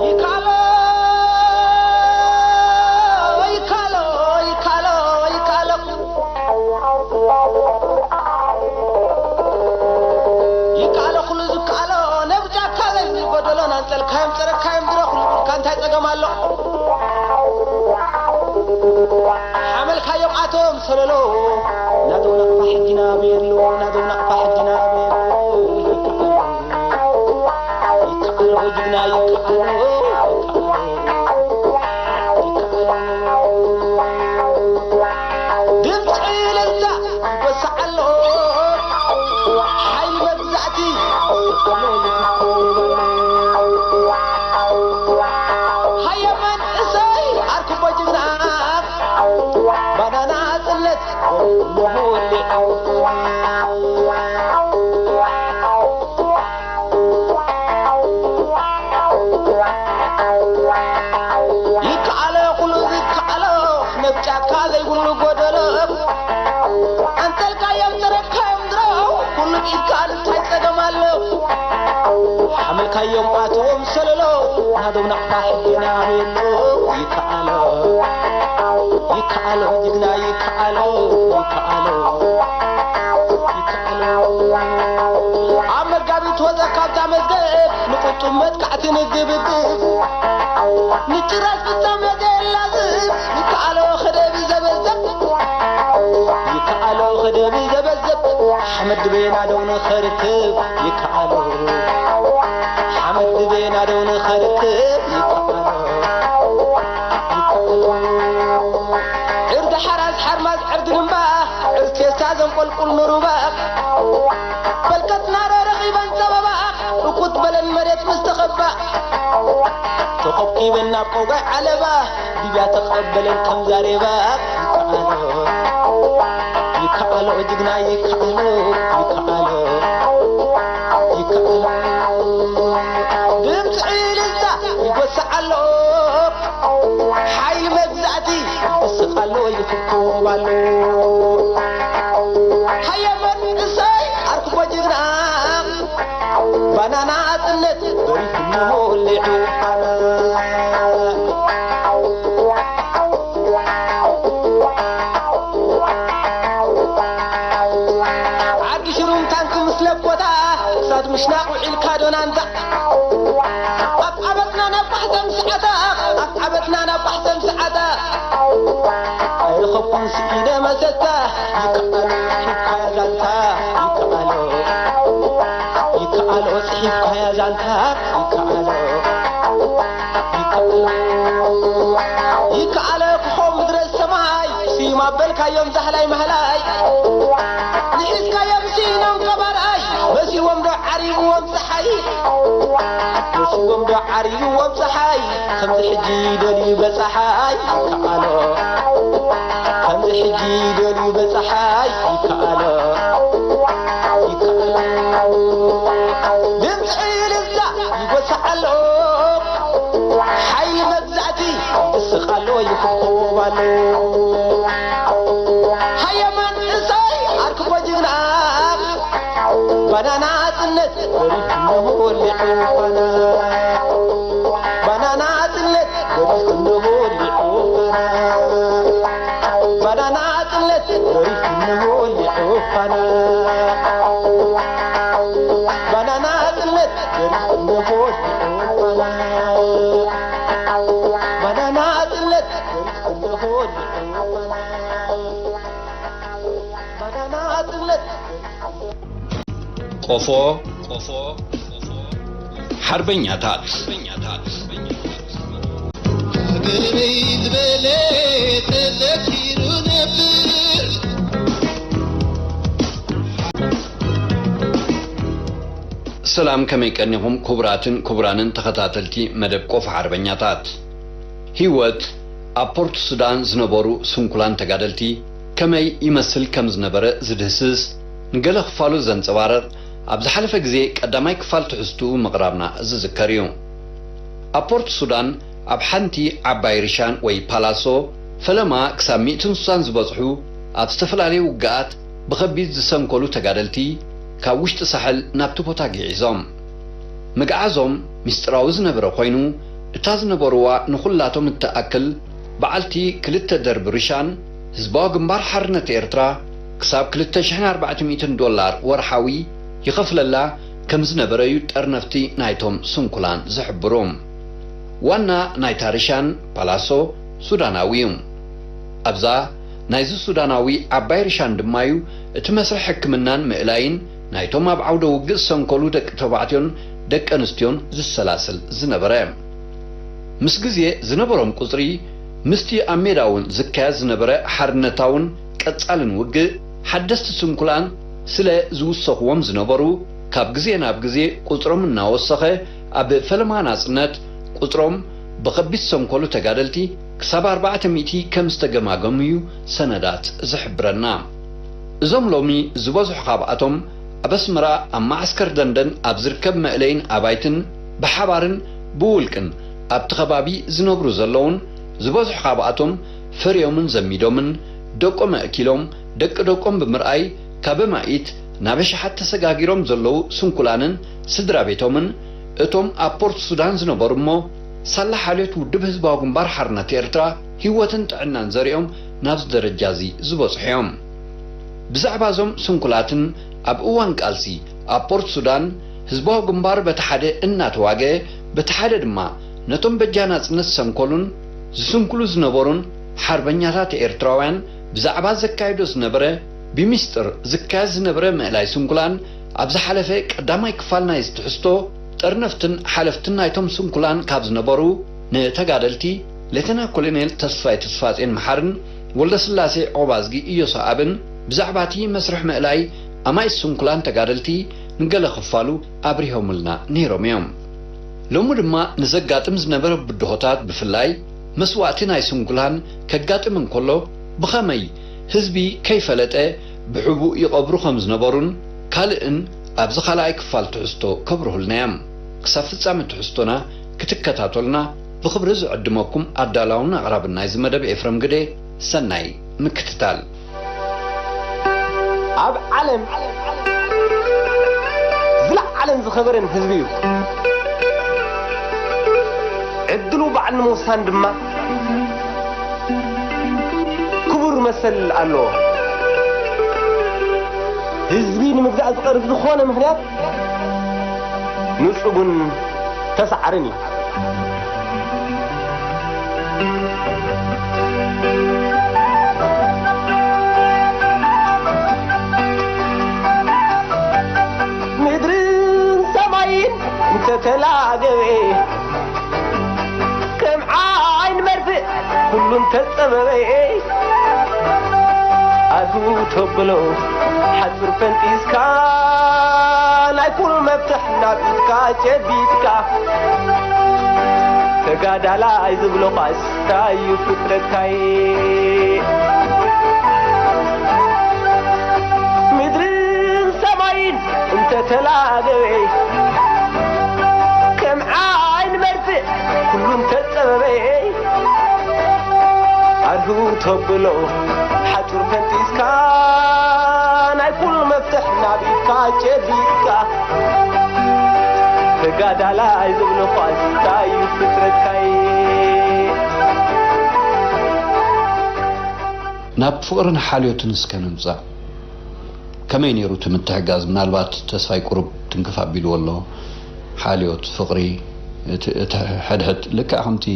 ይካሎ፣ ይካሎ፣ ይካሎ፣ ይካሎ። ይካሎ ኩሉ ዝካሎ፣ ነብ ጫካ ዘይብሉ ጎደሎ፣ ናንጸልካዮም ጸረካዮም ድሮ ኩሉ ብልካ እንታይ ጸገም ኣሎ? ሓመልካዮም ኣቶም ሰለሎ፣ ናደው ናቕፋ ሕጂ ናበየሎ፣ ናደው ናቕፋ ሕጂ ናበየሎ። ይከኣሎ ጅግና ይከኣሎ፣ ይከኣሎ። ድምፂ እልልታ ይወስዓሎ፣ ሓይሊ መግዛእቲ ይወስዓሎ። ሃየ መንእሰይ ኣርክቦ ጅግና፣ ባናና ጽለት ይከኣሎ ኩሉ ዝከኣሎ፣ ነብ ጫካ ዘይብሉ ጎደሎ። ኣንጸልካዮም፣ ጸረካዮም ድሮ፣ ኩሉ ኢድካ እንታይ ጸገም ኣሎ? ሓመልካዮም ኣትዎም ሰለሎ፣ ናዶም ናቕፋ ሕጊና ቤሎ። ይከኣሎ፣ ይከኣሎ፣ ጅግና ይከኣሎ፣ ይከኣሎ፣ ይከኣሎ። ኣብ መጋቢት ወጸ ካብታ መዝገብ፣ ንቁጡብ መጥቃዕቲ ንግብግብ። ንጭራሽ ፍጻመ ዘየላዝብ፣ ይከኣሎ ክደብ ዘበዘብ። ይከኣሎ ክደብ ዘበዘብ። ሓመድ ድቤና ደው ንኸርክብ፣ ይከኣሎ። ሓመድ ድቤና ደው ንኸርክብ፣ ይከኣሎ። ይከኣሎ። ዕርዲ ሓራስ ሓርማዝ ዕርዲ ልምባ፣ ዕርዲ ፌስታ ዘንቆልቁል ንሩባ። በልቀትና ዶ ረኺበን ጸበባ፣ እኩት በለን መሬት ምስ ተኸባ። ተኾብኪበን ናብ ቆጓይ ዓለባ፣ ሊብያ ተቐበለን ከም ዛሬባ። ይከኣሎ፣ ይከኣሎ ጅግና ይከኣሎ፣ ይከኣሎ፣ ይከኣሎ። ድምፂ እልልታ ይጎስዕ ኣሎ፣ ሓይሊ መግዛእቲ ይስቕ ኣሎ፣ ይፍኮብ ኣሎ። ሃየ መንእሰይ ኣርክቦ ጅግና፣ ባናና ጽነት በሪሁ እንሆ ወሊዑ ፋና። ዓዲ ሽሩም ታንኪ ምስ ለኮታ፣ ክሳድ ምሽናቕ ውዒልካ ዶ ናንዛ? ኣብ ዓበትና ናብ ባሕተም ሰዓታ፣ ኣብ ዓበትና ናብ ባሕተም ሰዓታ። ኣይረኸብኩን ስኢነ መሰታ፣ ይከኣሎ፣ ሒብካያ ዛንታ፣ ይከኣሎ። ይከኣሎ፣ ጽሒፍካያ ዛንታ፣ ይከኣሎ። ይከኣሎ፣ ይከኣሎ፣ ክኾም ምድረ ሰማይ፣ ስዩም ኣበልካዮም ዛህላይ ማህላይ። ንሒዝካዮም ስኢኖም ከባራይ፣ መሲዎም ዶ ዓሪብዎም ጸሓይ? መሲዎም ዶ ዓሪብዎም ጸሓይ? ከምዚ ሕጂ ይደልዩ በጻሓይ። ይከኣሎ፣ ከምዚ ሕጂ ይደልዩ በጻሓይ። ይከኣሎ፣ ይከኣሎ። ድምፂ እልልታ ይጎስዕ ኣሎ፣ ሓይሊ መግዛእቲ ይስቕ ኣሎ፣ ይኹብኩብ ኣሎ። ሃየ መንእሰይ ኣርክቦ ጅግና፣ ባናና ጽነት በሪሁ እንሆ ወሊዑ ፋና። ባናና ጽነት በሪሁ እንሆ ወሊዑ ፋና። ባናና ጽነት በሪሁ እንሆ ወሊዑ ፋና። ባናና ጽነት በሪሁ እንሆ ወሊዑ ፋና። ባናና ጽነት በሪሁ እንሆ ወሊዑ ፋና። ባናና ጽነት ቆፎ፣ ቆፎ፣ ሓርበኛታት። ሃገረይ ዝበለ ተዘኪሩ ነብር። ሰላም፣ ከመይ ቀኒኹም ክቡራትን ክቡራንን ተኸታተልቲ መደብ ቆፎ ሓርበኛታት? ህይወት ኣብ ፖርት ሱዳን ዝነበሩ ስንኩላን ተጋደልቲ ከመይ ይመስል ከም ዝነበረ ዝድህስስ፣ ንገለ ክፋሉ ዘንጸባርቕ፣ ኣብ ዝሓለፈ ግዜ ቀዳማይ ክፋል ትሕዝትኡ ምቕራብና ዝዝከር እዩ። ኣብ ፖርት ሱዳን፣ ኣብ ሓንቲ ዓባይ ሪሻን ወይ ፓላሶ፣ ፈለማ ክሳብ ሚእትን ስሳን ዝበጽሑ ኣብ ዝተፈላለዩ ውግኣት ብኸቢድ ዝሰንከሉ ተጋደልቲ ካብ ውሽጢ ሳሕል ናብቲ ቦታ ግዒዞም። ምግዓዞም ምስጢራዊ ዝነበረ ኮይኑ፣ እታ ዝነበርዋ ንኹላቶም እትኣክል በዓልቲ ክልተ ደርቢ ርሻን ህዝባዊ ግንባር ሓርነት ኤርትራ ክሳብ ክልተ ሽሕን ኣርባዕተ ሚእትን ዶላር ወርሓዊ ይኸፍለላ ከም ዝነበረ እዩ ጠርነፍቲ ናይቶም ስንኩላን ዝሕብሩ። ዋና ናይታ ርሻን ፓላሶ ሱዳናዊ እዩ። ኣብዛ ናይዚ ሱዳናዊ ዓባይ ርሻን ድማ እዩ እቲ መስርሕ ሕክምናን ምእላይን ናይቶም ኣብ ዓውደ ውግእ ዝሰንከሉ ደቂ ተባዕትዮን ደቂ ኣንስትዮን ዝሰላስል ዝነበረ። ምስ ግዜ ዝነበሮም ቁጽሪ ምስቲ ኣብ ሜዳ እውን ዝካየድ ዝነበረ ሓርነታውን ቀጻልን ውግእ ሓደስቲ ስንኩላን ስለ ዝውሰኽዎም ዝነበሩ፣ ካብ ግዜ ናብ ግዜ ቁጽሮም እናወሰኸ ኣብ ፈለማ ናጽነት ቁጽሮም ብኸቢድ ዝሰንከሉ ተጋደልቲ ክሳብ ኣርባዕተ ሚእቲ ከም ዝተገማገሙ እዩ ሰነዳት ዝሕብረና። እዞም ሎሚ ዝበዝሑ ካብኣቶም ኣብ ኣስመራ ኣብ መዓስከር ደንደን ኣብ ዝርከብ መእለይን ኣባይትን ብሓባርን ብውልቅን ኣብቲ ከባቢ ዝነብሩ ዘለውን ዝበዝሑ ካብኣቶም ፈርዮምን ዘሚዶምን ደቆም ኣእኪሎም ደቂ ደቆም ብምርኣይ ካብ ኣማኢት ናብ ኣሽሓት ተሰጋጊሮም ዘለዉ ስንኩላንን ስድራ ቤቶምን እቶም ኣብ ፖርት ሱዳን ዝነበሩ እሞ ሳላ ሓልዮት ውድብ ህዝባዊ ግንባር ሓርነት ኤርትራ ህይወትን ጥዕናን ዘሪኦም ናብዚ ደረጃ እዚ ዝበጽሑ እዮም። ብዛዕባ እዞም ስንኩላትን ኣብ እዋን ቃልሲ ኣብ ፖርት ሱዳን ህዝባዊ ግንባር በቲ ሓደ እናተዋገ በቲ ሓደ ድማ ነቶም በጃ ናጽነት ዝሰንከሉን ዝስንክሉ ዝነበሩን ሓርበኛታት ኤርትራውያን ብዛዕባ ዘካይዶ ዝነበረ ብሚስጥር ዝካየድ ዝነበረ ምእላይ ስንኩላን ኣብ ዝሓለፈ ቀዳማይ ክፋል ናይዚ ትሕዝቶ ጠርነፍትን ሓለፍትን ናይቶም ስንኩላን ካብ ዝነበሩ ንተጋደልቲ ሌተና ኮሎኔል ተስፋይ ተስፋጼን መሓርን ወልደስላሴ ዖባዝጊ ኢዮሳኣብን ብዛዕባ እቲ መስርሕ ምእላይ ኣማኢት ስንኩላን ተጋደልቲ ንገለ ክፋሉ ኣብሪሆምልና ነይሮም እዮም። ሎሚ ድማ ንዘጋጥም ዝነበረ ብድሆታት ብፍላይ መስዋእቲ ናይ ስንኩላን ከጋጥም እንከሎ ብኸመይ ህዝቢ ከይፈለጠ ብሕቡእ ይቐብሩ ከም ዝነበሩን ካልእን ኣብዚ ካልኣይ ክፋል ትሕዝቶ ከብርሁልና እዮም። ክሳብ ፍጻመ ትሕዝቶና ክትከታተሉና ብኽብሪ ዝዕድመኩም ኣዳላውን ኣቕራብን ናይዚ መደብ ኤፍረም ግደ። ሰናይ ምክትታል። ኣብ ዓለም ዝለዓለን ዝኸበረን ህዝቢ እዩ። ዕድሉ ባዕሉ ንምውሳን ድማ ክቡር መሰል ኣለዎ። ህዝቢ ንምግዛእ ዝቐርብ ዝኾነ ምኽንያት ንጹግን ተሳዓርን እዩ። ምድርን ሰማይን እንተተላገበ፣ ከም ዓይን መርፍእ ኩሉ እንተጸበበ፣ ኣዝዩ ተብሎ ሓጹር ፈንጢስካ፣ ናይ ኩሉ መፍትሕ ናብ ኢድካ ጨቢጥካ፣ ተጋዳላይ ዝብሎ ኳስ ታዩ ፍጥረትካይ። ምድርን ሰማይን እንተተላገበ፣ ከም ዓይን መርፍእ ኩሉ እንተጸበበ፣ ኣርሁ ተብሎ ሓጹር ፈንጢስካ፣ ናይ ኩሉ መፍትሕ ናብ ኢድካ ጨቢጥካ፣ ተጋዳላይ ዝብሎ ኳስ ታዩ ፍጥረትካይ። ናብ ፍቕርን ሓልዮትን እስከ ንምጻእ። ከመይ ነይሩ እቲ ምትሕጋዝ? ምናልባት ተስፋይ ቁሩብ ትንክፍ ኣቢልዎ ኣሎ። ሓልዮት፣ ፍቕሪ፣ እቲ፣ እቲ ሕድሕድ ልክዕ ከምቲ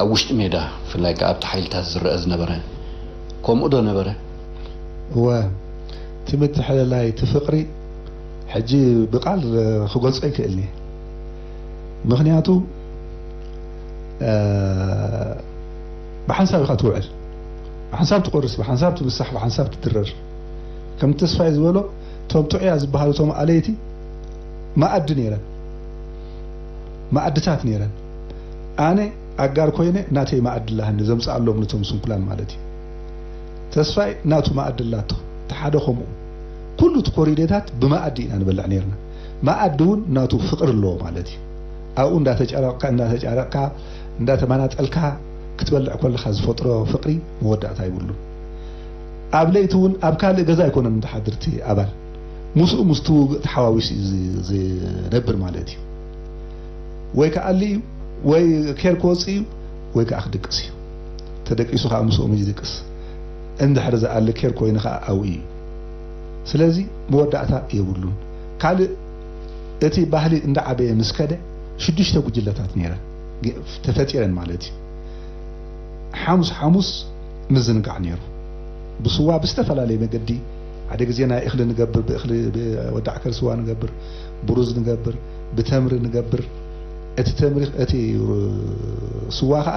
ኣብ ውሽጢ ሜዳ፣ ብፍላይ ከኣ ኣብቲ ሓይልታት ዝረአ ዝነበረ፣ ከምኡ ዶ ነበረ? እወ፣ እቲ ምትሕልላይ፣ እቲ ፍቕሪ፣ ሕጂ ብቃል ክገልጾ ኣይክእልን እየ። ምኽንያቱ፣ እ፣ ብሓንሳብ ኢኻ ትውዕል። ብሓንሳብ ትቆርስ፣ ብሓንሳብ ትምሳሕ፣ ብሓንሳብ ትድረር። ከም ተስፋይ ዝበሎ፣ እቶም ጥዑያ ዝበሃሉ እቶም ኣለይቲ መኣዲ ነይረን። መኣድታት ነይረን። ኣነ ኣጋር ኮይነ ናተይ መኣዲ ኣለሃኒ ዘምጽኣሎም ነቶም ስንኩላን ማለት እዩ። ተስፋይ ናቱ መኣዲ ኣላቶ። እቲ ሓደ ከምኡ። ኩሉ እቲ ኮሪደታት ብመኣዲ ኢና ንበልዕ ነይርና። መኣዲ እውን ናቱ ፍቕሪ ኣለዎ ማለት እዩ። ኣብኡ እንዳተጫረቕካ፣ እንዳተጫረቕካ፣ እንዳተመናጠልካ፣ ክትበልዕ ከለኻ ዝፈጥሮ ፍቕሪ መወዳእታ ይብሉ። ኣብ ለይቲ እውን ኣብ ካልእ ገዛ ኣይኮነን ዝሓድር እቲ ኣባል፣ ምስኡ ምስቲ ውግእ ተሓዋዊሱ እዩ ዝ- ዝነብር ማለት እዩ። ወይ ክኣሊ እዩ፣ ወይ ኬር ክወፅእ እዩ፣ ወይ ከዓ ክድቅስ እዩ። ተደቂሱ ከዓ ምስኦም እዩ ዝድቅስ። እንድሕር ዝኣሊ ኬር ኮይኑ ከዓ ኣብኡ እዩ። ስለዚ መወዳእታ የብሉን። ካልእ እቲ ባህሊ እንዳዓበየ ምስ ከደ ሽዱሽተ ጉጅለታት ነይረን፣ ተፈጢረን ማለት እዩ። ሓሙስ ሓሙስ ምዝንጋዕ ነይሩ። ብስዋ ብዝተፈላለየ መገዲ፣ ሓደ ግዜ ናይ እኽሊ ንገብር፣ ብእኽሊ፣ ብወዳዕ ከር ስዋ ንገብር፣ ብሩዝ ንገብር፣ ብተምሪ ንገብር። እቲ ተምሪ፣ እቲ ስዋ ኸዓ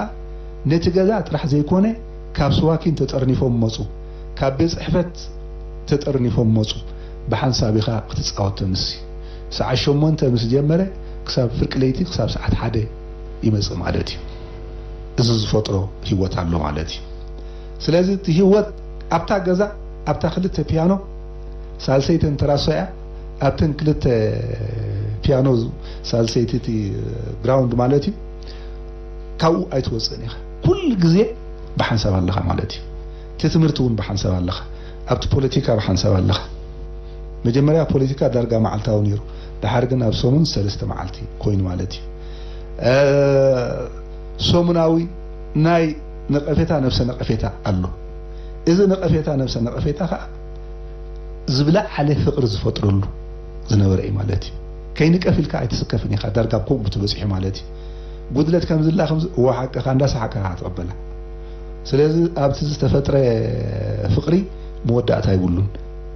ነቲ ገዛ ጥራሕ ዘይኮነ፣ ካብ ስዋኪን ተጠርኒፎም መፁ፣ ካብ ቤት ፅሕፈት ተጠርኒፎም መፁ። ብሓንሳብ ኢኻ ክትፃወት ተምሲ። ሰዓት ሸሞንተ ምስ ጀመረ ክሳብ ፍርቂ ለይቲ፣ ክሳብ ሰዓት ሓደ ይመፅእ ማለት እዩ። እዚ ዝፈጥሮ ህይወት ኣሎ ማለት እዩ። ስለዚ እቲ ህይወት ኣብታ ገዛ፣ ኣብታ ክልተ ፒያኖ፣ ሳልሰይተን ተራሶ እያ፣ ኣብተን ክልተ ፒያኖ፣ ሳልሰይቲ እቲ ግራውንድ ማለት እዩ፣ ካብኡ ኣይትወፅእን ኢኻ። ኩሉ ግዜ ብሓንሳብ ኣለኻ ማለት እዩ። እቲ ትምህርቲ እውን ብሓንሳብ ኣለኻ። ኣብቲ ፖለቲካ ብሓንሳብ ኣለኻ። መጀመርያ ፖለቲካ ዳርጋ መዓልታዊ ነይሩ። ድሓር ግን ኣብ ሰሙን ሰለስተ መዓልቲ ኮይኑ ማለት እዩ። እ፣ ሰሙናዊ ናይ ነቐፌታ፣ ነብሰ ነቐፌታ ኣሎ። እዚ ነቐፌታ፣ ነብሰ ነቐፌታ ኸዓ ዝብላዕ ዓለ ፍቕሪ ዝፈጥረሉ ዝነበረ እዩ ማለት እዩ። ከይንቀፍ ኢልካ ኣይትስከፍን ኢኻ፣ ዳርጋ ኣብ ከምኡ ተበፂሑ ማለት እዩ። ጉድለት ከምዝላ ከምዚ፣ እወ ሓቅኻ፣ እንዳሰሓቅካ ትቕበላ። ስለዚ ኣብቲ ዝተፈጥረ ፍቕሪ መወዳእታ ይብሉን።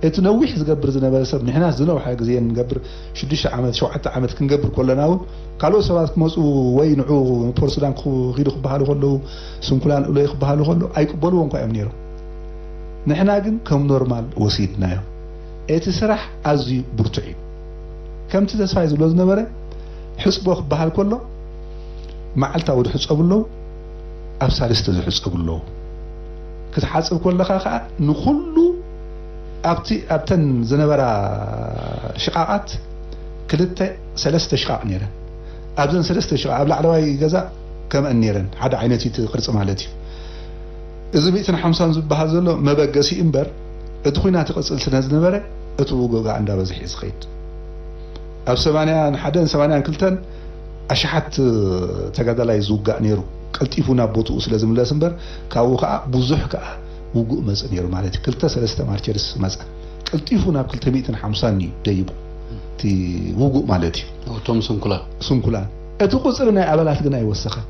እቲ ነዊሕ ዝገብር ዝነበረ ሰብ፣ ንሕናስ ዝነውሐ ግዜ ንገብር፣ ሽዱሽተ ዓመት፣ ሸውዓተ ዓመት ክንገብር ከለና እውን፣ ካልኦት ሰባት ክመፁ ወይ ንዑ ፖርት ሱዳን ክኹ-፣ ኪዱ ክበሃሉ ከለዉ፣ ስንኩላን እሎይ ክበሃሉ ከለዉ፣ ኣይቅበልዎን እኳ እዮም ነይሮም። ንሕና ግን ከም ኖርማል ወሲድናዮ። እቲ ስራሕ ኣዝዩ ብርቱዕ እዩ። ከምቲ ተስፋይ ዝብሎ ዝነበረ፣ ሕጽቦ ክበሃል ከሎ፣ መዓልታዊ ዝሕጸቡ ኣለዉ፣ ኣብ ሳልስቲ ዝሕጸቡ ኣለዉ። ክትሓጽብ ከለኻ ኸኣ ንኹሉ ኣብቲ፣ ኣብተን ዝነበራ ሽቓቓት ክልተ፣ ሰለስተ ሽቓቕ ነይረን። ኣብዘን ሰለስተ ሽቓቕ፣ ኣብ ላዕለዋይ ገዛ ከምአን ነይረን። ሓደ ዓይነት እዩ እቲ ቅርጺ ማለት እዩ። እዚ ሚእትን ሓምሳን ዝበሃል ዘሎ መበገሲ እምበር፣ እቲ ኲናት ይቕጽል ስለ ዝነበረ፣ እቲ ውግእ ከኣ እንዳበዝሐ እዩ ዝኸይድ። ኣብ ሰማንያን ሓደን ሰማንያን ክልተን ኣሽሓት ተጋዳላይ ዝውጋእ ነይሩ። ቀልጢፉ ናብ ቦትኡ ስለ ዝምለስ እምበር፣ ካብኡ ከኣ ብዙሕ ከኣ ውጉእ መጽእ ነይሩ ማለት እዩ። ክልተ ሰለስተ ማርቸርስ መጸ። ቀልጢፉ ናብ ክልተ ሚእትን ሓምሳን እዩ ደይቡ። እቲ ውጉእ ማለት እዩ። እቶም ስንኩላን። ስንኩላን። እቲ ቁጽሪ ናይ ኣባላት ግን ኣይወሰኸን።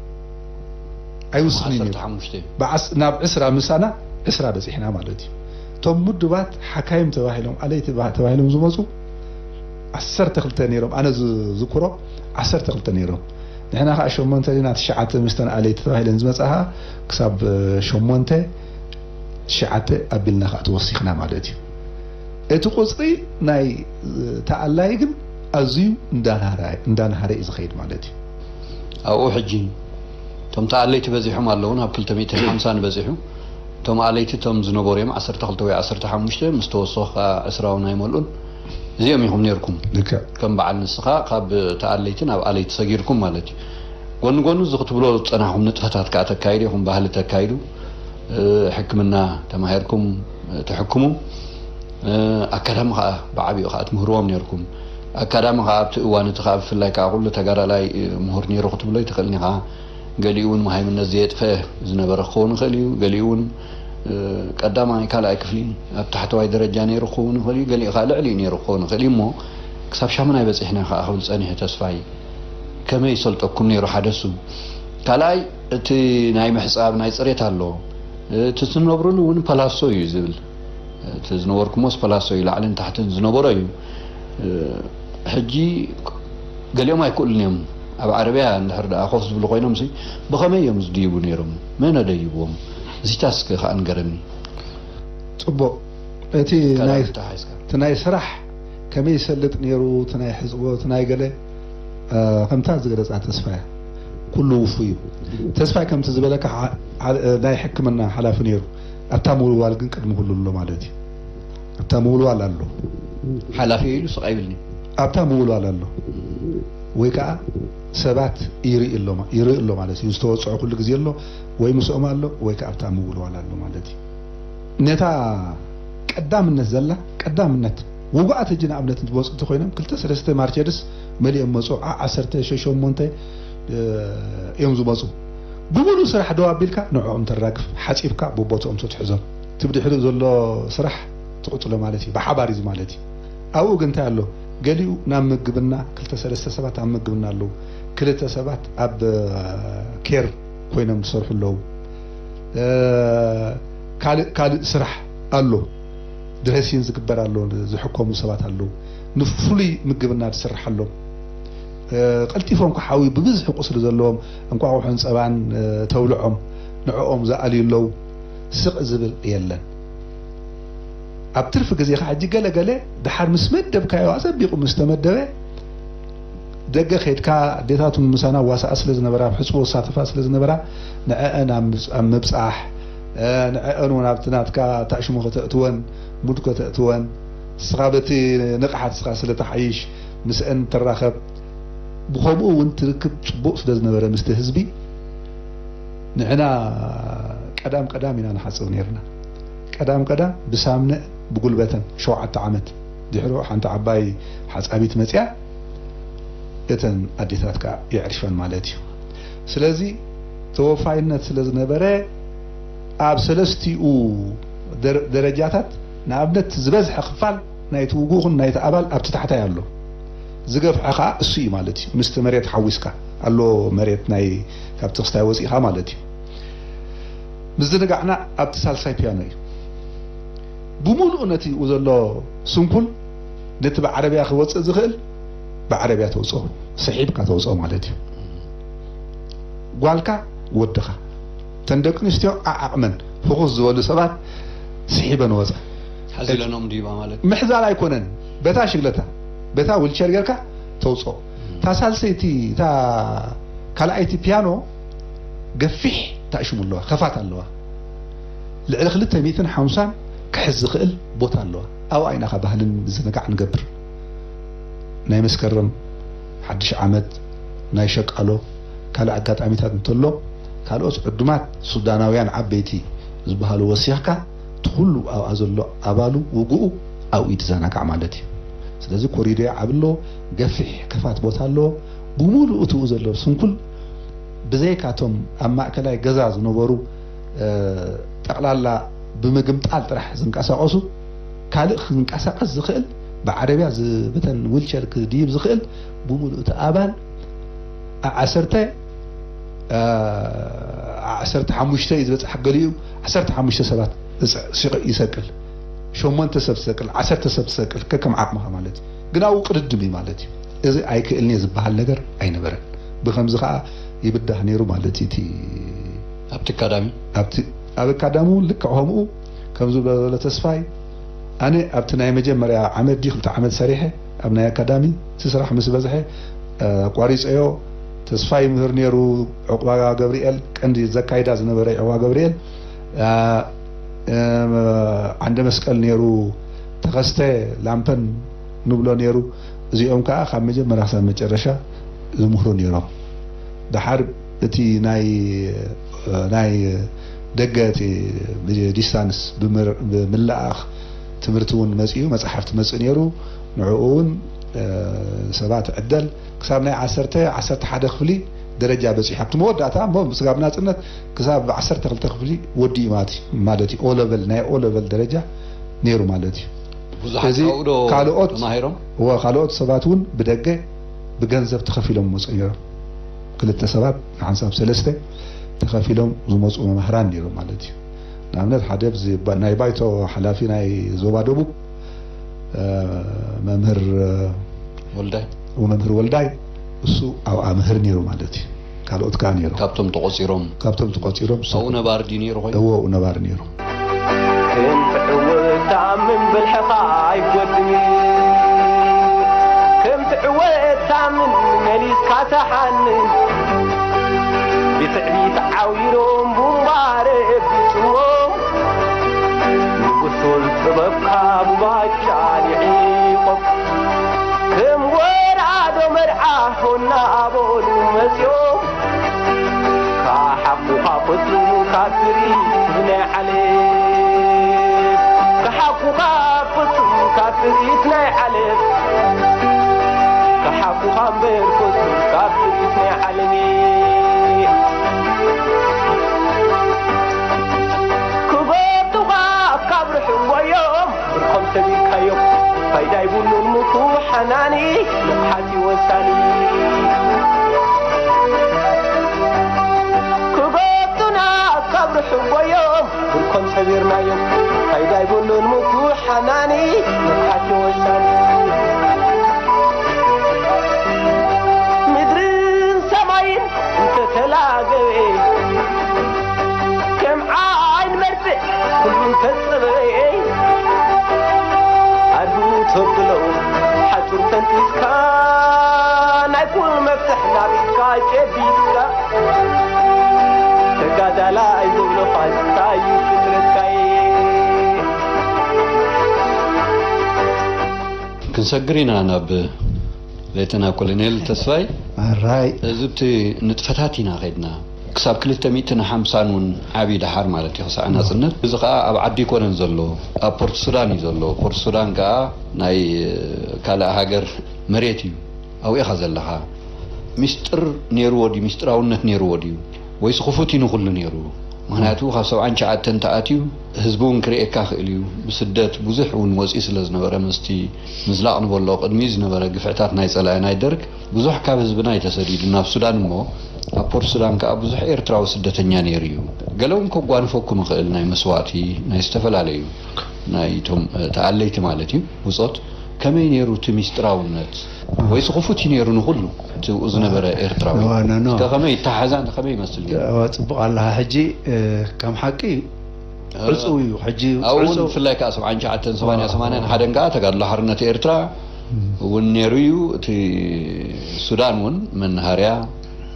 ኣይውስንን እዩ። ዓሰርተ ሓሙሽተ። ብዓስ-፣ ናብ ዕስራ ምሳና ዕስራ በጺሕና ማለት እዩ። እቶም ምዱባት ሓካይም ተባሂሎም፣ ኣለይቲ ተባ-፣ ተባሂሎም ዝመጹ ዓሰርተ ክልተ ነይሮም። ኣነ ዝዝክሮ ዓሰርተ ክልተ ነይሮም። ንሕና ኸዓ ሸሞንተ ዲና ትሽዓተ ምስተን ኣለይቲ ተባሂለን ዝመጻ ኸዓ ክሳብ ሸሞንተ ትሽዓተ ኣቢልና ኸዓ ተወሲኽና ማለት እዩ። እቲ ቁጽሪ ናይ ተኣላይ ግን ኣዝዩ እንዳናሃረ፣ እንዳናሃረ እዩ ዝኸይድ ማለት እዩ። ኣብኡ ሕጂ እቶም ተኣለይቲ በዚሖም ኣለዉ፣ ናብ ክልተ ሚእትን ሓምሳን በጺሑ። እቶም ኣለይቲ እቶም ዝነበሩ እዮም፣ ዓሰርተ ክልተ ወይ ዓሰርተ ሓሙሽተ፣ ምስ ተወሰኹ ከኣ ዕስራ እውን ኣይመልኡን። እዚኦም ኢኹም ነይርኩም። ልክዕ። ከም በዓል ንስኻ ካብ ተኣለይቲ ናብ ኣለይቲ ሰጊርኩም ማለት እዩ። ጎኒ ጎኒ እዚ ክትብሎ ዝጸናሕኩም ንጥፈታት ከኣ ተካይዱ ኢኹም፣ ባህሊ ተካይዱ፣ እ፣ ሕክምና ተማሂርኩም፣ እ፣ ትሕክሙ፣ እ፣ ኣካዳሚ ከኣ ብዓቢኡ ከኣ ትምህርዎም ነይርኩም። ኣካዳሚ ከኣ ኣብቲ እዋን እቲ ከኣ ብፍላይ ከኣ ኩሉ ተጋዳላይ፣ እ፣ ምሁር ነይሩ ክትብሎ ኣይትኽእልን ኢኻ። ገሊኡ እውን መሃይምነት ዘየጥፈአ ዝነበረ ክኸውን ይኽእል እዩ። ገሊኡ እውን፣ እ፣ ቀዳማይ፣ ካልኣይ ክፍሊ ኣብ ታሕተዋይ ደረጃ ነይሩ ክኸውን ይኽእል እዩ። ገሊኡ ከኣ ልዕሊኡ ነይሩ ክኸውን ይኽእል እዩ። እሞ ክሳብ ሻሙናይ በጺሕና ከኣ ክብል ጸኒሐ ተስፋይ። ከመይ ይሰልጠኩም ነይሩ ሓደ እሱ። ካልኣይ፣ እቲ ናይ ምሕጻብ ናይ ጽሬት ኣሎ። እቲ ትነብርሉ እውን ፓላሶ እዩ ዝብል። እቲ ዝነበርኩሞስ ፓላሶ እዩ፣ ላዕልን ታሕትን ዝነበሮ እዩ። ሕጂ ገሊኦም ኣይክእሉን እዮም። ኣብ ዓረብያ እንድሕር ደኣ ኮፍ ዝብሉ ኮይኖም ሲ ብኸመይ እዮም ዝድይቡ ነይሮም? መን ኣደይብዎም? እዚታ እስከ ከኣ ንገረኒ። ጽቡቕ። እቲ ካልኣይ ናይ፣ እንታይ ሓዝካ? እቲ ናይ ስራሕ ከመይ ይሰልጥ ነይሩ፣ እቲ ናይ ሕጽቦ፣ እቲ ናይ ገለ፣ እ፣ ከምታ ዝገለጻ ተስፋይ፣ ኩሉ ውፉይ እዩ። ተስፋይ ከምቲ ዝበለካ ሓ-፣ ሓ-፣ ናይ ሕክምና ሓላፊ ነይሩ። ኣብታ ምውልዋል ግን ቅድሚ ኩሉ ኣሎ ማለት እዩ። ኣብታ ምውልዋል ኣሎ። ሓላፊ ኢሉ ስቕ ኣይብልኒ። ኣብታ ምውልዋል ኣሎ። ወይ ከዓ ሰባት ይርኢ ኣሎ ማ-፣ ይርኢ ኣሎ ማለት እዩ። ዝተወፅዖ ኩሉ ግዜ ኣሎ፣ ወይ ምስኦም ኣሎ፣ ወይ ከዓ ኣብታ ምውልዋል ኣሎ ማለት እዩ። ነታ ቀዳምነት ዘላ፣ ቀዳምነት ውጉኣት ሕጂ ንኣብነት ዝመፁ እንተኮይኖም፣ ክልተ ሰለስተ ማርቸድስ መሊኦም መፁ፣ ዓ-፣ ዓሰርተ ሸሞንተ፣ እ፣ እዮም ዝመፁ። ብምሉእ ስራሕ ደው ኣቢልካ ንዕኦም ተራግፍ፣ ሓፂብካ ብቦትኦም ተትሕዞም። እቲ ብድሕሪኡ ዘሎ ስራሕ ትቕፅሎ ማለት እዩ። ብሓባር እዩ ማለት እዩ። ኣብኡ ግን እንታይ ኣሎ? ገሊኡ ናብ ምግብና፣ ክልተ ሰለስተ ሰባት ኣብ ምግብና ኣለዉ። ክልተ ሰባት ኣብ፣ እ፣ ኬር ኮይኖም ዝሰርሑ ኣለዉ። እ፣ ካልእ፣ ካልእ ስራሕ ኣሎ። ድረሲን ዝግበር ኣሎ። ዝሕከሙ ሰባት ኣለዉ። ንፍሉይ ምግብና ዝስራሕ ኣሎ። እ፣ ቀልጢፎም ክሓውዩ ብብዝሒ ቁስሊ ዘለዎም እንቋቑሖን ጸባን፣ እ፣ ተብልዖም፣ ንዕኦም ዝኣልዩ ኣለዉ። ስቕ ዝብል የለን። ኣብ ትርፊ ግዜኻ ሕጂ ገለ ገለ ደሓር ምስ መደብካዮ ኣጸቢቑ ምስ ተመደበ፣ ደገ ኸይድካ ኣዴታቱን ምሳና ዋሳኣ ስለ ዝነበራ፣ ኣብ ሕጽቦ ዝሳተፋ ስለ ዝነበራ፣ ንዐአን ኣብ ምብጽ-፣ ኣብ ምብጻሕ፣ እ፣ ንዐአን እውን ኣብቲ ናትካ ታሽሙ ከተእትወን፣ ሙድ ከተእትወን፣ ንስኻ በቲ ንቕሓት ንስኻ ስለ ትሓይሽ፣ ምስአን ትራኸብ። ብኸምኡ እውን ትርክብ ጽቡቕ ስለ ዝነበረ ምስቲ ህዝቢ፣ ንሕና ቀዳም ቀዳም ኢና ንሓጽብ ነይርና። ቀዳም ቀዳም ብሳምነን ብጉልበተን ሸውዓተ ዓመት። ድሕሩ ሓንቲ ዓባይ ሓጻቢት መጺኣ እተን ኣዴታት ከኣ የዕሪፈን ማለት እዩ። ስለዚ ተወፋይነት ስለ ዝነበረ ኣብ ሰለስቲኡ ደረ-፣ ደረጃታት ንኣብነት ዝበዝሐ ክፋል ናይቲ ውጉእ ይኹን ናይቲ ኣባል ኣብቲ ታሕታይ ኣሎ። ዝገፍሐ ከኣ እሱ እዩ ማለት እዩ። ምስቲ መሬት ሓዊስካ ኣሎ መሬት ናይ ካብቲ ክስታይ ወጺእኻ ማለት እዩ። ምዝንጋዕና ኣብቲ ሳልሳይ ፒያኖ እዩ። ብምሉኡ ነቲ ኡ ዘሎ ስንኩል ነቲ ብዓረብያ ክወጽእ ዝኽእል ብዓረብያ ተውጽኦ፣ ስሒብካ ተውጽኦ ማለት እዩ። ጓልካ ወድኻ፣ እተን ደቂ ኣንስትዮ ዓዓቕመን ፍኹስ ዝበሉ ሰባት ስሒበን ወጻ። ሓዚለኖም ድዩባ ማለት? ምሕዛል ኣይኮነን፣ በታ ሽግለታ፣ በታ ዊልቸር ጌርካ ተውጽኦ። እታ ሳልሰይቲ፣ እታ ካልኣይቲ ፒያኖ ገፊሕ ታእሽሙ ኣለዋ፣ ከፋት ኣለዋ። ልዕሊ ክልተ ሚእትን ሓምሳን ክሕዝ ዝኽእል ቦታ ኣለዋ። ኣብኣ ኢና ኻ ባህልን ምዝንጋዕ ንገብር። ናይ መስከረም፣ ሓድሽ ዓመት፣ ናይ ሸቃሎ፣ ካልእ ኣጋጣሚታት እንተሎ፣ ካልኦት ዕዱማት ሱዳናውያን ዓበይቲ ዝበሃሉ ወሲኽካ፣ እቲ ኩሉ ኣብኣ ዘሎ ኣባሉ፣ ውግኡ ኣብኡ ይዘናጋዕ ማለት እዩ። ስለዚ ኮሪዶ ዓቢ ኣሎ፣ ገፊሕ ከፋት ቦታ ኣሎ። ብምሉኡ እትኡ ዘሎ ስንኩል ብዘይካቶም ኣብ ማእከላይ ገዛ ዝነበሩ፣ እ፣ ጠቕላላ ብምግምጣል ጥራሕ ዝንቀሳቐሱ፣ ካልእ ክንቀሳቐስ ዝኽእል ብዓረብያ ዝ-፣ ብተን ዊልቸር ክድይብ ዝኽእል ብምሉእ እቲ ኣባል ዓ-፣ ዓሰርተ፣ እ፣ ዓሰርተ ሓሙሽተ እዩ ዝበጽሕ፣ ገሊኡ ዓሰርተ ሓሙሽተ ሰባት እጽ-፣ ሲቕ-፣ ይሰቅል። ሸሞንተ ሰብ ትሰቅል፣ ዓሰርተ ሰብ ትሰቅል፣ ከከም ዓቕምኻ ማለት እዩ። ግን ኣብኡ ቅድድም እዩ ማለት እዩ። እዚ ኣይክእልን እየ ዝበሃል ነገር ኣይነበረን። ብኸምዚ ኸኣ ይብዳህ ነይሩ ማለት እዩ። እቲ ኣብቲ ኣካዳሚ? ኣብቲ፣ ኣብ ኣካዳሚ እውን ልክዕ ከምኡ፣ ከም ዝብሎ ዘሎ ተስፋይ፣ ኣነ ኣብቲ ናይ መጀመርያ ዓመት ድዩ ክልተ ዓመት ሰሪሐ፣ ኣብ ናይ ኣካዳሚ እቲ ስራሕ ምስ በዝሐ፣ እ፣ ኣቋሪጸዮ። ተስፋይ ይምህር ነይሩ፣ ዕቑባ ገብርኤል፣ ቀንዲ ዘካይዳ ዝነበረ ዕቑባ ገብርኤል፣ እ፣ እ፣ ዓንደ መስቀል ነይሩ፣ ተኸስተ ላምፐን ንብሎ ነይሩ። እዚኦም ከኣ ካብ መጀመርያ ክሳብ መጨረሻ ዝምህሩ ነይሮም። ደሓር እቲ ናይ፣ ናይ ደገ እቲ ብዲስታንስ ብምር-፣ ብምልኣኽ ትምህርቲ እውን መጺኡ፣ መጻሕፍቲ መጺኡ ነይሩ። ንዕኡ እውን፣ እ፣ ሰባት ዕደል ክሳብ ናይ ዓሰርተ፣ ዓሰርተ ሓደ ክፍሊ ደረጃ በጺሑ። ኣብቲ መወዳእታ እሞ ስጋብ ናጽነት ክሳብ ዓሰርተ ክልተ ክፍሊ ወዲኡ ማለት እዩ፣ ማለት እዩ። ኦ ለቨል፣ ናይ ኦ ለቨል ደረጃ ነይሩ ማለት እዩ። ብዙሓት እዚ ካብኡ ዶ ካልኦት ተማሂሮም? እወ፣ ካልኦት ሰባት እውን ብደገ ብገንዘብ ተኸፊሎም መጹ ነይሮም። ክልተ ሰባት ንሓንሳብ ሰለስተ ተኸፊሎም ዝመጹ መማህራን ነይሮም ማለት እዩ። ንኣብነት ሓደ ኣብዚ ባ-፣ ናይ ባይቶ ሓላፊ ናይ ዞባ ደቡብ፣ እ፣ መምህር፣ እ፣ ወልዳይ። መምህር ወልዳይ፣ እሱ ኣብኣ ምህር ነይሩ ማለት እዩ። ካልኦት ከኣ ነይሮም። ካብቶም ተቖጺሮም? ካብቶም ተቖጺሮም እሱ ኣብኡ ነባሪ ድዩ ነይሩ ኮይኑ? እዎ፣ ኣብኡ ነባሪ ነይሩ። ከም ትዕወት ተኣምን ብልሕኻ ኣይጎድን። ከም ትዕወት ተኣምን መሊስካ ተሓንን። ብትዕቢት ዓዊሮም ቡምባ ረቢጽዎም። ንጉሱን ጥበብካ ብባጫ ልሒቖም። ከም ወራዶ መርዓ እናኣበሉ መጺኦም፣ ከሓቁኻ ፍጹም ካብ ትርኢት ናይ ዓለም፣ ከሓቁኻ ፍጹም ካብ ትርኢት ናይ ዓለም፣ ከሓቁኻ እምበር ፍጹም ካብ ትርኢት ናይ ዓለም። ክጎብጡኻ ካብ ርሑቕ ጎዮም፣ ብርኮም ሰቢርካዮም፣ ፋይዳ ይብሉን ምኩ ሓናኒ፣ ንቕሓት እዩ ወሳኒ። ክጎብጡና ካብ ርሑቕ ጎዮም፣ ብርኮም ሰቢርናዮም፣ ፋይዳ ይብሉን ምኩ ሓናኒ፣ ንቕሓት እዩ ወሳኒ። ምድርን ሰማይን እንተተላገበ፣ ከም ዓይን መርፍእ ኩሉ እንተጸበበ፣ ኣዱ ተብሎ ሓጹር ፈንጢስካ፣ ናይ ኩሉ መፍትሕ ናብ ኢድካ ጨቢጥካ፣ ተጋዳላይ ዝብሎ ፋስታ እዩ ፍጥረትካይ። ክንሰግር ኢና ናብ ሌተና ኮሎኔል ተስፋይ። ኣራይ። እዚ ብቲ ንጥፈታት ኢና ኸድና። ክሳብ ክልተ ሚእትን ሓምሳን እውን ዓብዪ ደሓር ማለት እዩ፣ ክሳዕ ናጽነት። እዚ ኸኣ ኣብ ዓዲ ኣይኮነን ዘሎ፣ ኣብ ፖርት ሱዳን እዩ ዘሎ። ፖርት ሱዳን ከኣ ናይ ካልእ ሃገር መሬት እዩ። ኣብኡ ኢኻ ዘለኻ። ሚስጥር ነይርዎ ድዩ? ሚስጥራውነት ነይርዎ ድዩ? ወይስ ክፉት እዩ ንኹሉ ነይሩ? ምኽንያቱ ካብ ሰብዓን ትሽዓተን ተኣትዩ ህዝቢ እውን ክርእየካ ክእል እዩ። ብስደት ብዙሕ እውን ወፂኡ ስለ ዝነበረ፣ ምስቲ ምዝላቕ ንበሎ ቅድሚኡ ዝነበረ ግፍዕታት ናይ ጸላኢ ናይ ደርግ ብዙሕ ካብ ህዝብና እዩ ተሰዲዱ ናብ ሱዳን። እሞ ኣብ ፖርት ሱዳን ከኣ ብዙሕ ኤርትራዊ ስደተኛ ነይሩ እዩ። ገለ እውን ከጓንፈኩም ይኽእል፣ ናይ መስዋእቲ ናይ ዝተፈላለዩ ናይቶም ተኣለይቲ ማለት እዩ፣ ብጾት። ከመይ ነይሩ እቲ ሚስጥራውነት? ወይስ ክፉት እዩ ነይሩ ንኹሉ እቲ ዝነበረ ኤርትራዊ? ኖ፣ ኖ፣ ኖ። ከመይ ይተሓሓዝ? ከመይ ይመስል ነይሩ? እዋ፣ ጽቡቕ ኣለኻ። ሕጂ፣ እ፣ ከም ሓቂ ዕጹው እዩ። ሕጂ ኣብኡ እውን ዕጹው። ብፍላይ ከኣ ሰብዓን ትሽዓተን፣ ሰማንያ፣ ሰማንያን ሓደን ከኣ ተጋድሎ ሓርነት ኤርትራ እውን ነይሩ እዩ። እቲ ሱዳን እውን መናሃርያ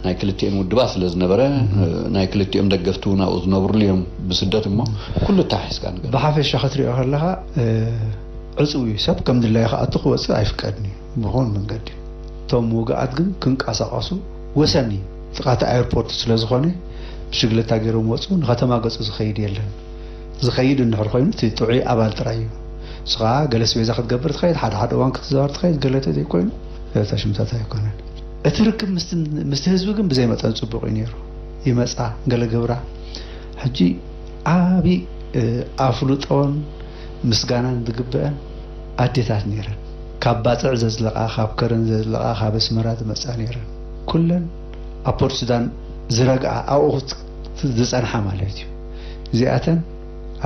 ናይ ክልቲኦም ውድባት ስለ ዝነበረ፣ ናይ ክልቲኦም ደገፍቲ እውን ኣብኡ ዝነብሩሉ እዮም ብስደት። እሞ ኩሉ ኣተሓሒዝካ ንገር። ብሓፈሻ ክትሪኦ ከለኻ፣ እ፣ ዕጹው እዩ። ሰብ ከም ድላዩ ክኣቱ ክወጽእ ኣይፍቀድን እዩ ብኹን መንገዲ። እቶም ውግኣት ግን ክንቀሳቐሱ ወሰን እዩ። ጥቓ እቲ ኣየርፖርት ስለ ዝኾነ ብሽግለታ ገይሮም ወጹ፣ ንኸተማ ገጹ ዝኸይድ የለን። ዝኸይድ እንድሕር ኮይኑ እቲ ጥዑይ ኣባል ጥራይ እዩ። ንሱ ኸኣ ገለ ስቤዛ ክትገብር ትኸይድ፣ ሓደ ሓደ እዋን ክትዛወር ትኸይድ፣ ገለ ተዘይኮይኑ ገለ ተሽምታት ኣይኮነን። እቲ ርክብ ምስቲ፣ ምስቲ ህዝቢ ግን ብዘይ መጠን ጽቡቕ እዩ ነይሩ። ይመጻ፣ ገለ ገብራ። ሕጂ ዓቢ፣ እ፣ ኣፍልጦን ምስጋናን ዝግበአን ኣዴታት ነይረን። ካብ ባጽዕ ዘዝለቓ፣ ካብ ከረን ዘዝለቓ፣ ካብ ኣስመራ ዝመጻ ነይረን። ኩለን ኣብ ፖርት ሱዳን ዝረግኣ፣ ኣብኡ ክት-፣ ዝጸንሓ ማለት እዩ። እዚኣተን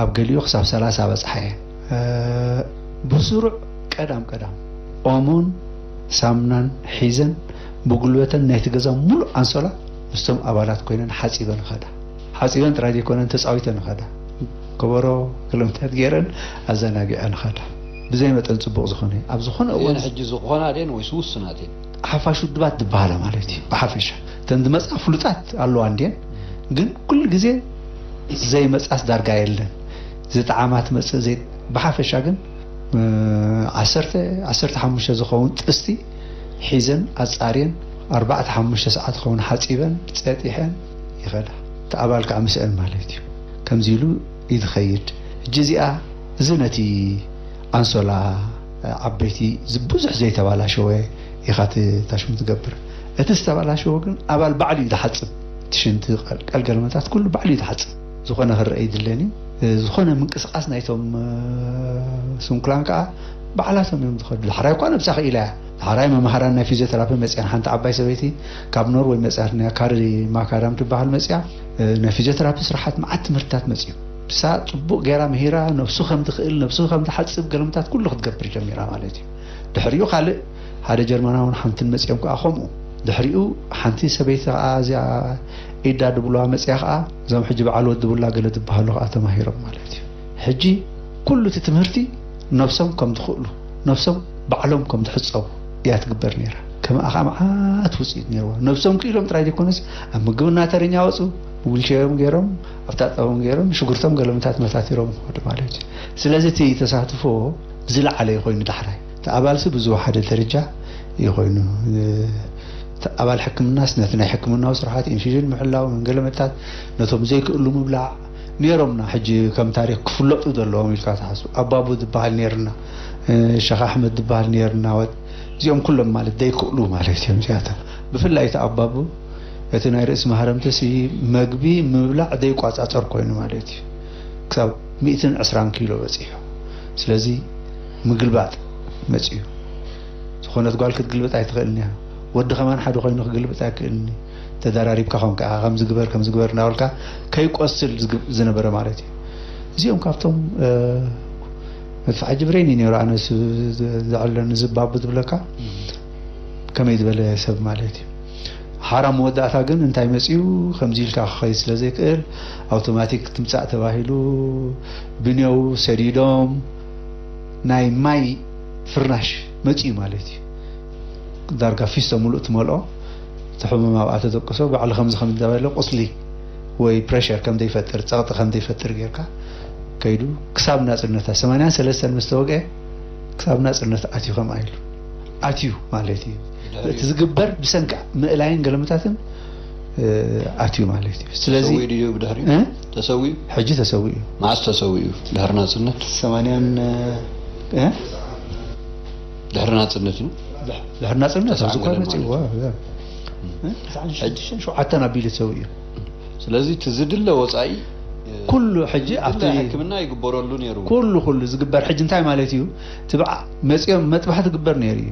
ኣብ ገሊኡ ክሳብ ሰላሳ በጽሓ እየን። እ፣ ብስሩዕ ቀዳም ቀዳም ኦሞን ሳሙናን ሒዘን ብጉልበተን ናይቲ ገዛ ሙሉእ ኣንሶላ ምስቶም ኣባላት ኮይነን ሓጺበን ኸዳ። ሓጺበን ጥራይ ዘይኮነን ተጻዊተን ኸዳ። ከበሮ ክልምታት ገይረን ኣዘናጊዐን ኸዳ። ብዘይ መጠን ጽቡቕ ዝኾነ፣ ኣብ ዝኾነ እዋን እየን ሕጂ ዝኾና ድየን ወይስ ውሱናት እየን? ሓፋሽ ውድባት ዝበሃላ ማለት እዩ። ብሓፈሻ እተን ዝመጻ ፍሉጣት ኣለዋ እንድየን፣ ግን ኩሉ ግዜ ዘይመጻስ ዳርጋ የለን። ዝጠዓማ ትመጽእ፣ ዘይ-፣ ብሓፈሻ ግን፣ እ፣ ዓሰርተ፣ ዓሰርተ ሓሙሽተ ዝኸውን ጥስቲ ሒዘን ኣጻርየን፣ ኣርባዕተ ሓሙሽተ ሰዓት ዝኸውን ሓጺበን ጸጢሐን ይኸዳ። እቲ ኣባል ከዓ ምስአን ማለት እዩ። ከምዚ ኢሉ እዩ ዝኸይድ። ሕጂ እዚኣ፣ እዚ ነቲ ኣንሶላ፣ ዓበይቲ፣ ዝ-፣ ብዙሕ ዘይተባላሸወ ኢኻ እቲ ታሽሙ ትገብር። እቲ ዝተባላሸወ ግን ኣባል ባዕሉ እዩ ዝሓጽብ። እቲ ሽንቲ፣ ቀል-፣ ቀልገልመታት ኩሉ ባዕሉ እዩ ዝሓጽብ። ዝኾነ ክረአ ይድለን እዩ። እ፣ ዝኾነ ምንቅስቃስ ናይቶም፣ እ፣ ስንኩላን ከዓ ባዕላቶም እዮም ዝኸዱ። ዳሕራይ እኳ ነብሳ ክኢላ እያ። ዳሕራይ መምሃራን ናይ ፊዚዮቴራፒ መጽያን፣ ሓንቲ ዓባይ ሰበይቲ ካብ ኖርወይ መጽያትና፣ ካሪ ማካዳም ትበሃል መጽያ፣ እ፣ ናይ ፊዚዮቴራፒ ስራሓት መዓት ትምህርትታት መጽዩ። ንሳ ጽቡቕ ገይራ ምሂራ፣ ነብሱ ከም ዝኽእል፣ ነብሱ ከም ዝሓጽብ ገለመታት ኩሉ ክትገብር ጀሚራ ማለት እዩ። ድሕሪኡ ካልእ ሓደ ጀርመናውን ሓንትን መጺኦም ከኣ ከምኡ። ድሕሪኡ ሓንቲ ሰበይቲ ከኣ እዚኣ ኢዳ ድብሉዋ መጺኣ ከኣ፣ እዞም ሕጂ በዓል ወዲ ቡላ ገለ ዝበሃሉ ከኣ ተማሂሮም ማለት እዩ። ሕጂ ኩሉ እቲ ትምህርቲ ነብሶም ከም ዝኽእሉ፣ ነብሶም ባዕሎም ከም ዝሕጸቡ እያ ትግበር ነይራ። ከምኣ ከኣ መዓት ውጽኢት ነይርዋ። ነብሶም ክኢሎም ጥራይ ዘይኮነስ፣ ኣብ ምግብና ተረኛ ወጹ፣ ብዊልቸሮም ገይሮም፣ ኣብታ ጠበም ገይሮም፣ ሽጉርቶም ገለመታት መታቲሮም ይኸዱ ማለት እዩ። ስለዚ እቲ ተሳትፎ ዝለዓለ እዩ ኮይኑ ዳሕራይ። እቲ ኣባልሲ ብዝወሓደ ደረጃ እዩ ኮይኑ፣ እ፣ ኣባል ሕክምናስ ነቲ ናይ ሕክምናዊ ስርሓት ኢንፊዥን ምሕላው፣ መንገለመታት ነቶም ዘይክእሉ ምብላዕ ነይሮምና። ሕጂ ከም ታሪኽ ክፍለጡ ዘለዎም ኢልካ ትሓስቡ ኣባቡ ዝበሃል ነይርና፣ ሸኽ ኣሕመድ ዝበሃል ነይርና። ወጥ እዚኦም ኩሎም ማለት ዘይክእሉ ማለት እዮም። እዚኣቶም ብፍላይ እቲ ኣባቡ እቲ ናይ ርእሲ ማህረምትሲ መግቢ ምብላዕ ዘይቋጻጸር ኮይኑ ማለት እዩ። ክሳብ ሚእትን ዕስራን ኪሎ በጺሑ። ስለዚ ምግልባጥ መጺኡ። ዝኾነት ጓል ክትግልብጥ ኣይትኽእልን እያ። ወዲ ከማን ሓደ ኮይኑ ክግልብጥ ኣይክእልን እዩ። ተደራሪብካ ኾንካ ኢኻ ከምዚ ግበር ከምዚ ግበር እናበልካ ከይቆስል ዝግ- ዝነበረ ማለት እዩ። እዚኦም ካብቶም መድፍዓ ጅብሬን እዩ ነይሩ ኣነ ዘዕለኒ ዝባቡ ዝብለካ ከመይ ዝበለ ሰብ ማለት እዩ። ሓራ መወዳእታ ግን እንታይ መፅዩ ከምዚ ኢልካ ክኸይድ ስለ ዘይክእል ኣውቶማቲክ ትምፃእ ተባሂሉ ብኔው ሰዲዶም ናይ ማይ ፍርናሽ መፅዩ ማለት እዩ። ዳርጋ ፊስቶ ሙሉእ ትመልኦ እቲ ሕሙም ኣብኣ ተደቅሶ ባዕሉ ከምዚ ከም እንዳበለ ቁስሊ ወይ ፕሬሸር ከም ዘይፈጥር ፀቕጢ ከም ዘይፈጥር ጌርካ ከይዱ ክሳብ ናፅነታ ሰማንያን ሰለስተን ምስ ተወግአ ክሳብ ናፅነት ኣትዩ ከም ኣይሉ ኣትዩ ማለት እዩ። እቲ ዝግበር ብሰንኪ ምእላይን ገለመታትን ኣትዩ ማለት እዩ። ስለዚ ተሰዊኡ ድዩ ብድሕሪኡ? እ? ተሰዊኡ? ሕጂ ተሰዊኡ። መዓስ ተሰዊኡ? ድሕሪ ናፅነት? ሰማንያን እ? ድሕሪ ናፅነት እዩ? ድሕሪ ናፅነት ኣብዚ እኳ መፅእዎ ሕጂ ሸውዓተን ኣቢሉ ተሰዊኡ። ስለዚ እቲ ዝድለ ወፃኢ ኩሉ ሕጂ ኣብቲ ሕክምና ይግበረሉ ነይሩ። ኩሉ ኩሉ ዝግበር ሕጂ እንታይ ማለት እዩ? ትብዓ መፅኦም መጥባሕቲ ግበር ነይሩ እዩ።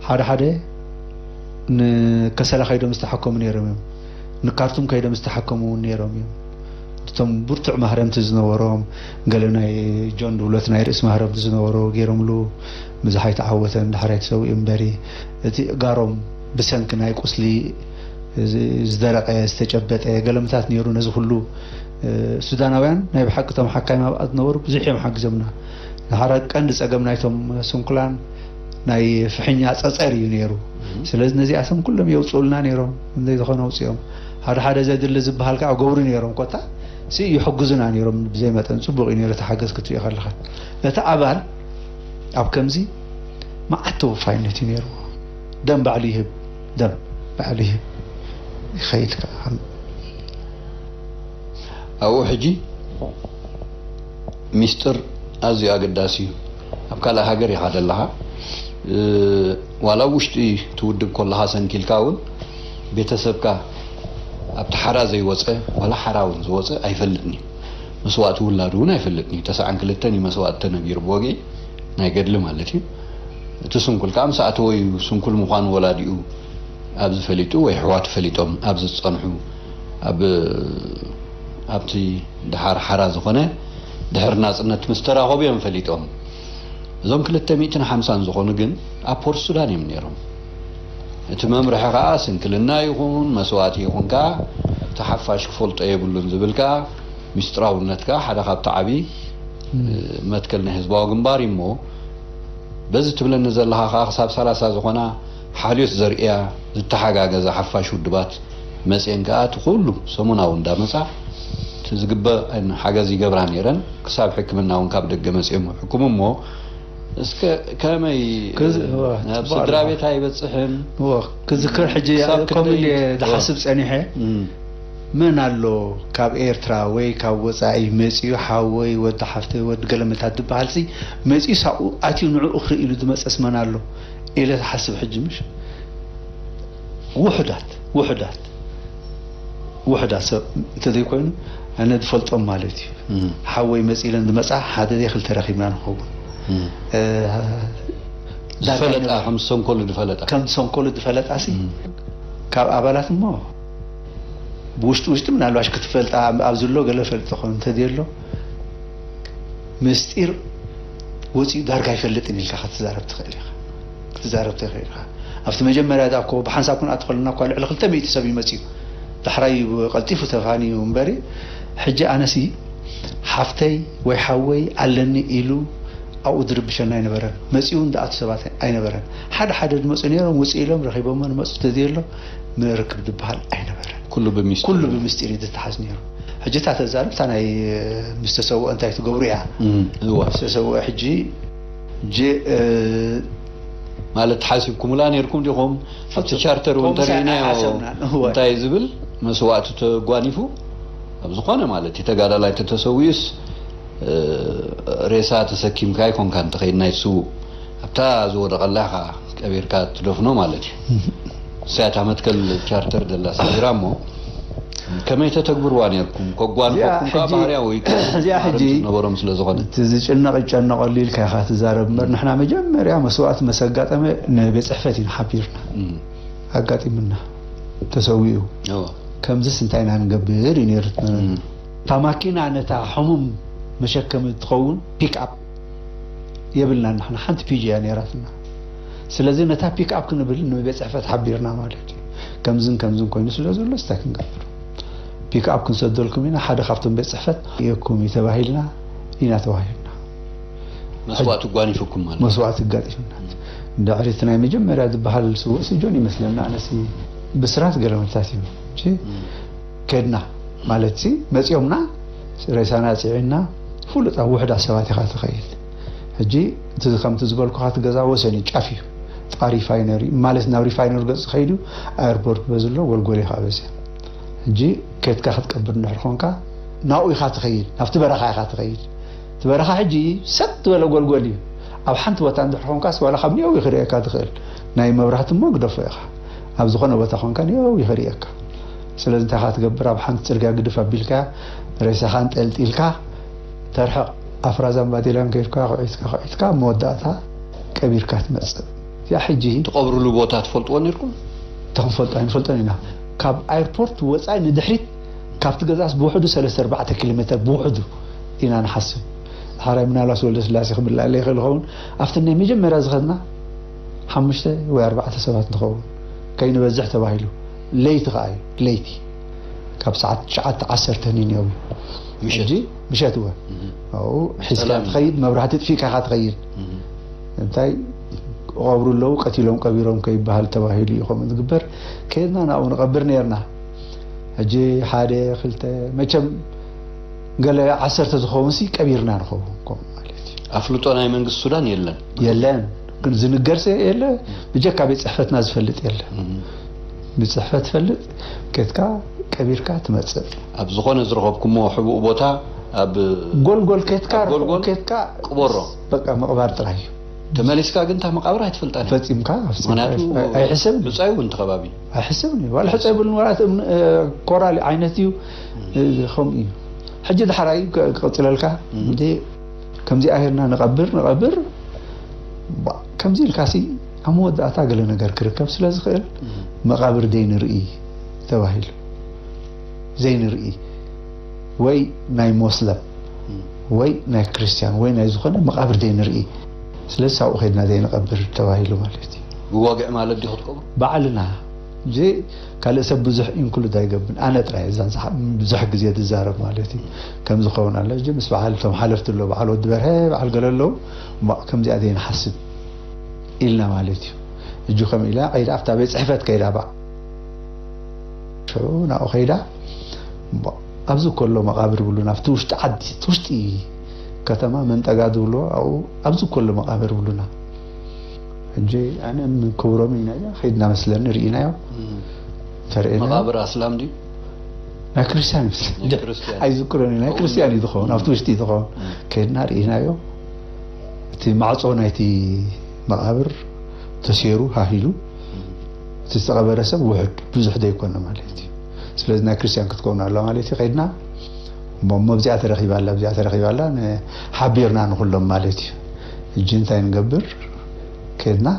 ሓደ ሓደ ንከሰላ ከይዶም ዝተሓከሙ ነይሮም እዮም። ንካርቱም ከይዶም ዝተሓከሙ እውን ነይሮም እዮም። እቶም ብርቱዕ ማህረምቲ ዝነበሮም ገለ ናይ ጆን ድውለት ናይ ርእሲ ማህረምቲ ዝነበሮ ገይሮምሉ ብዙሕ ኣይተዓወተን። ዳሕራይ ተሰዊኡ እምበሪ እቲ እጋሮም ብሰንኪ ናይ ቁስሊ ዝደረቐ ዝተጨበጠ ገለምታት ነይሩ። ነዚ ኩሉ ሱዳናውያን ናይ ብሓቂ እቶም ሓካይም ኣብኣ ዝነበሩ ብዙሕ እዮም ሓጊዞምና። ንሓረ ቀንዲ ጸገም ናይቶም ስንኩላን ናይ ፍሕኛ ጸጸር እዩ ነይሩ። ስለዚ ነዚኣቶም ኩሎም የውፅኡልና ነይሮም። እንዘይ ዝኾነ ኣውፅኦም ሓደ ሓደ ዘድሊ ዝበሃል ከዓ ገብሩ ነይሮም። ኮታ ሲ ይሕግዙና ነይሮም ብዘይ መጠን። ፅቡቕ እዩ ነይሩ እቲ ሓገዝ ክትሪኦ ከለኻ። እቲ ኣባል ኣብ ከምዚ መዓት ተወፋይነት እዩ ነይርዎ። ደም ባዕሉ ይህብ፣ ደም ባዕሉ ይህብ። ይኸይድ ከዓ ኣብኡ ሕጂ ሚስጥር ኣዝዩ ኣገዳሲ እዩ። ኣብ ካልእ ሃገር ኢኻ ዘለኻ፣ ዋላ ኣብ ውሽጢ ትውድብ ከለኻ ሰንኪልካ እውን ቤተሰብካ ኣብቲ ሓራ ዘይወፀ ዋላ ሓራ እውን ዝወፀ ኣይፈልጥን እዩ። መስዋእቲ ውላዱ እውን ኣይፈልጥን እዩ። ተስዓን ክልተን እዩ መስዋእቲ ተነጊሩ ብወግዒ ናይ ገድሊ ማለት እዩ። እቲ ስንኩል ከዓ ምስ ኣተወ እዩ ስንኩል ምዃኑ ወላዲኡ ኣብዚ ፈሊጡ ወይ ኣሕዋቱ ፈሊጦም ኣብዚ ዝፀንሑ ኣብ ኣብቲ ደሓር ሓራ ዝኾነ ድሕሪ ናፅነት ምስ ተራኸቡ እዮም ፈሊጦም። እዞም ክልተ ሚእትን ሓምሳን ዝኾኑ ግን ኣብ ፖርት ሱዳን እዮም ነይሮም። እቲ መምርሒ ከዓ ስንክልና ይኹን መስዋእቲ ይኹን ከዓ እቲ ሓፋሽ ክፈልጦ የብሉን ዝብል ከዓ ሚስጥራውነት ከዓ ሓደ ካብቲ ዓብዪ መትከል ናይ ህዝባዊ ግንባር እዩ እሞ በዚ ትብለኒ ዘለኻ ከዓ ክሳብ ሰላሳ ዝኾና ሓልዮት ዘርእያ ዝተሓጋገዛ ሓፋሽ ውድባት መፅየን ከዓ እቲ ኩሉ ሰሙናዊ እንዳመፃ እቲ ዝግበአን ሓገዝ ይገብራ ነይረን። ክሳብ ሕክምና እውን ካብ ደገ መፅኦም ሕክሙ እሞ እስከ ከመይ ክዝ- እወ፣ ናብ ጽቡቕ ስድራ ኣለኻ። ቤት ኣይበጽሕን? እወ፣ ክዝክር ሕጂ ክሳብ ከምኡ ክንደይ? ኢለ ዝሓስብ እወ። ጸኒሐ። እም። መን ኣሎ ካብ ኤርትራ ወይ ካብ ወጻኢ መጺኡ ሓወይ፣ ወዲ ሓፍተይ፣ ወዲ ገለመታት ዝበሃል ሲ መጺኡ ሳብኡ ኣትዩ ንዕኡ ክርኢ ኢሉ ዝመጸስ መን ኣሎ ኢለ ዝሓስብ ሕጂ ምሽ? ውሑዳት፣ ውሑዳት፣ ውሑዳት ሰብ እንተዘይኮይኑ ኣነ ዝፈልጦም ማለት እዩ። እም። ሓወይ መጺለን ዝመጻ ሓደ ደይ ክልተ ረኺብና ንኸውን። እም። እ፣ ዳርጋ ዝፈለጣ፣ ይነበረ። ከም ዝሰንከሉ ዝፈለጣ። ከም ዝሰንከሉ ዝፈለጣ ሲ፣ እም። ካብ ኣባላት እሞ ብውሽጢ ውሽጢ ምናልባሽ ክትፈልጣ ኣብ ዘሎ ገለ ፈልጦ ኾን እንተዘየሎ ምስጢር ወፂኡ ዳርጋ ኣይፈልጥን ኢልካ ክትዛረብ ትኽእል ኢኻ። ክትዛረብ ትኽእል ኢኻ። ኣብቲ መጀመርያ እዛ እኮ ብሓንሳብ ክንኣቱ ከለና እኳ ልዕሊ ክልተ ሚእቲ ሰብ እዩ መፂኡ። ዳሕራይ እዩ ቀልጢፉ ተፋንዩ እምበሪ፣ ሕጂ ኣነሲ ሓፍተይ ወይ ሓወይ ኣለኒ ኢሉ ኣብኡ ዝርብሸና ኣይነበረን። መፂኡ እንዳኣቱ ሰባት ኣይነበረን። ሓደ ሓደ ዝመፁ ነይሮም፣ ውፅእ ኢሎም ረኺቦሞ ንመፁ ተዘየሎ ምርክብ ዝበሃል ኣይነበረን። ኩሉ ብምስጢር ኩሉ እዩ። ብምስጢር እዩ ዝተሓዝ ነይሩ። ሕጂ እታ ተዛረብ እታ ናይ ምስ ተሰውኦ እንታይ ትገብሩ እያ። እም፣ እወ። ምስ ተሰውኦ ሕጂ ጀ-፣ እ፣ ማለት ሓሲብኩምላ ነይርኩም ዲኹም? ኣብቲ ቻርተር እውን ተሪኢናዮ እንታይ ዝብል መስዋእቲ ተጓኒፉ ኣብ ዝኾነ ማለት እዩ ተጋዳላይ ተተሰዊኡስ ሬሳ ተሰኪምካ ኣይኮንካ እንተኸይድ ናይ ስውእ ኣብታ ዝወደቐላ ኢኻ ቀቢርካ ትደፍኖ ማለት እዩ። እሳያት መትከል ቻርተር ደላ ሰጊራ እሞ ከመይ ተተግብርዋ ነርኩም? ከጓንፈኩም ከኣ ባህርያዊ እዚኣ ሕጂ ነበሮም ስለ ዝኾነ እቲ ዝጭነቕ ይጨነቐሉ ኢልካ ኢኻ ትዛረብ እምበር ንሕና መጀመርያ መስዋእቲ መሰጋጠመ ንቤት ጽሕፈት ኢና ሓቢርና ኣጋጢምና ተሰዊኡ ከምዚስ እንታይ ኢና ንገብር እዩ ነይሩ እታ ማኪና ነታ ሕሙም መሸከሚ ትኸውን ፒክ ኣፕ የብልና ንሕና ሓንቲ ፒጂ እያ ነይራትና ስለዚ ነታ ፒክ ኣፕ ክንብል ንቤት ጽሕፈት ሓቢርና ማለት እዩ ከምዝን ከምዝን ኮይኑ ስለ ዘሎ ስታይ ክንገብር ፒክ ኣፕ ክንሰደልኩም ኢና ሓደ ካብቶም ቤት ጽሕፈት የኩም እዩ ተባሂልና ኢና ተባሂልና መስዋእቲ ጓኒፉኩም ማለት መስዋእቲ ኣጋጢምና እንድሕሪ እቲ ናይ መጀመርያ ዝበሃል ስውእ ሲ ጆን ይመስለና ኣነሲ ብስራት ገለመልታት እዩ ከድና ማለት ሲ መፂኦምና ሬሳና ፅዒና ፍሉጥ ኣብ ውሕዳ ሰባት ኢኻ ትኸይድ ሕጂ እቲ ከምቲ ዝበልኩኻ እቲ ገዛ ወሰን እዩ ጫፍ እዩ ጣ ሪፋይነሪ ማለት ናብ ሪፋይነሪ ገፅ ዝኸይድ እዩ ኣየርፖርት በዝሎ ጎልጎል ኢኻ በዚያ ሕጂ ከድካ ክትቀብር እንድሕር ኮንካ ናብኡ ኢኻ ትኸይድ ናብቲ በረኻ ኢኻ ትኸይድ እቲ በረኻ ሕጂ ሰብ ዝበለ ጎልጎል እዩ ኣብ ሓንቲ ቦታ እንድሕር ኮንካስ ዋላ ካብ ኒያው ይኽርእየካ ትኽእል ናይ መብራህቲ እሞ ግደፎ ኢኻ ኣብ ዝኾነ ቦታ ኮንካ ኒያው ይኽርእየካ ስለዚ እንታይ ኢኻ ትገብር ኣብ ሓንቲ ፅርግያ ግድፍ ኣቢልካ ሬሳኻ እንጠልጢልካ ተርሕቕ ኣፍራዛን ባዴላን ከይድካ ክዒትካ ክዒትካ መወዳእታ ቀቢርካ ትመፅእ እዚኣ ሕጂ ትቐብርሉ ቦታ ትፈልጥዎ ነርኩም? ተኽንፈልጦ ኣይንፈልጦን ኢና ካብ ኣይርፖርት ወፃኢ ንድሕሪት ካብቲ ገዛስ ብውሕዱ ሰለስተ ኣርባዕተ ኪሎ ሜተር ብውሕዱ ኢና ንሓስብ ሓራይ ምናልባት ወልደ ስላሴ ክብላለ ይኽእል ይኸውን ኣብቲ ናይ መጀመርያ ዝኸድና ሓሙሽተ ወይ ኣርባዕተ ሰባት ንኸውን ከይንበዝሕ ተባሂሉ ለይቲ ከዓ እዩ ለይቲ ካብ ሰዓት ትሽዓተ ዓሰርተ ንንየው ሕጂ ምሸት እወ ኣብኡ ሒዝካ ትኸይድ መብራህቲ ጥፊእካ ኢኻ ትኸይድ እንታይ ቀብሩ ኣለዉ ቀቲሎም ቀቢሮም ከይበሃል ተባሂሉ እዩ ከምኡ ዝግበር ከይድና ናብኡ ንቐብር ነርና ሕጂ ሓደ ክልተ መቸም ገለ ዓሰርተ ዝኸውን ሲ ቀቢርና ንኸውን ከምኡ ማለት እዩ ኣፍልጦ ናይ መንግስቲ ሱዳን የለን የለን ግን ዝንገር ሰ የለ ብጀካ ቤት ፅሕፈትና ዝፈልጥ የለ ብፅሕፈት ትፈልጥ ከትካ ቀቢርካ ትመፅእ ኣብ ዝኾነ ዝረኸብኩሞ ሕቡእ ቦታ ኣብ ጎልጎል ከትካ ጎልጎል ከትካ ቅበሮ በቃ ምቕባር ጥራይ እዩ ተመሊስካ ግን እታ መቃብር ኣይትፈልጣን እያ። ፈጺምካ ምክንያቱ ኣይሕሰብን እዩ። ብጻይ እውን ተኸባቢ ኣይሕሰብን እዩ ዋላ ሕፀ ይብልን ወላ እቲ እምኒ- እ፣ ኮራል ዓይነት እዩ እ፣ ከምኡ እዩ ሕጂ ዳሕራይ ክ- ክቕፅለልካ እንዴ ከምዚ ኣሄርና ንቐብር ንቐብር ባ- ከምዚ ኢልካ ሲ ኣብ መወዳእታ ገለ ነገር ክርከብ ስለ ዝኽእል መቓብር ደይ ንርኢ ተባሂሉ ዘይንርኢ ወይ ናይ ሞስለም ወይ ናይ ክርስትያን ወይ ናይ ዝኾነ መቓብር ዘይንርኢ ስለዚ ሳብኡ ከድና ዘይንቐብር ተባሂሉ ማለት እዩ ብዋግዕ ማለት ድዩ ክትቀብሩ ባዕልና እንጂ ካልእ ሰብ ብዙሕ ኢንክሉድ ኣይገብን ኣነ ጥራይ እዛ ዝሓ- ብዙሕ ግዜ ዝዛረብ ማለት እዩ ከም ዝኸውን ኣሎ እዚ ምስ በዓል እቶም ሓለፍቲ ኣሎ በዓል ወዲ በርሀ በዓል ገለ ኣለዉ እሞ ከምዚኣ ዘይንሓስብ ኢልና ማለት እዩ እጁ ከም ኢላ ከይዳ ኣብታ ቤት ፅሕፈት ከይዳ ባ ሽዑ ናብኡ ከይዳ እሞ ኣብዚ ከሎ መቓብር ይብሉን ኣብቲ ውሽጢ ዓዲ እቲ ውሽጢ ከተማ መንጠጋ ዝብልዎ ኣብኡ ኣብዚ ከሎ መቓብር ይብሉና ሕጂ ኣነ ክብሮም ኢና ከይድና መስለኒ ርኢናዮ ተርእና መቓብር ኣስላም ድዩ ናይ ክርስቲያን ይመስለኒ ናይ ክርስቲያን። ኣይዝክሮን እዩ ናይ ክርስቲያን እዩ ዝኸውን ኣብቲ ውሽጢ እዩ ዝኸውን ከይድና ርኢናዮ እቲ ማዕፆ ናይቲ መቓብር ተሴሩ ሃሂሉ እቲ ዝተቐበረ ሰብ ውሑድ ብዙሕ ዘይኮነ ማለት እዩ ስለዚ ናይ ክርስቲያን ክትከውን ኣላ ማለት እዩ ከይድና እሞ እሞ ኣብዚኣ ተረኺባ ኣላ ኣብዚኣ ተረኺባ ኣላ ን- ሓቢርና ንኹሎም ማለት እዩ እጂ እንታይ ንገብር ከይድና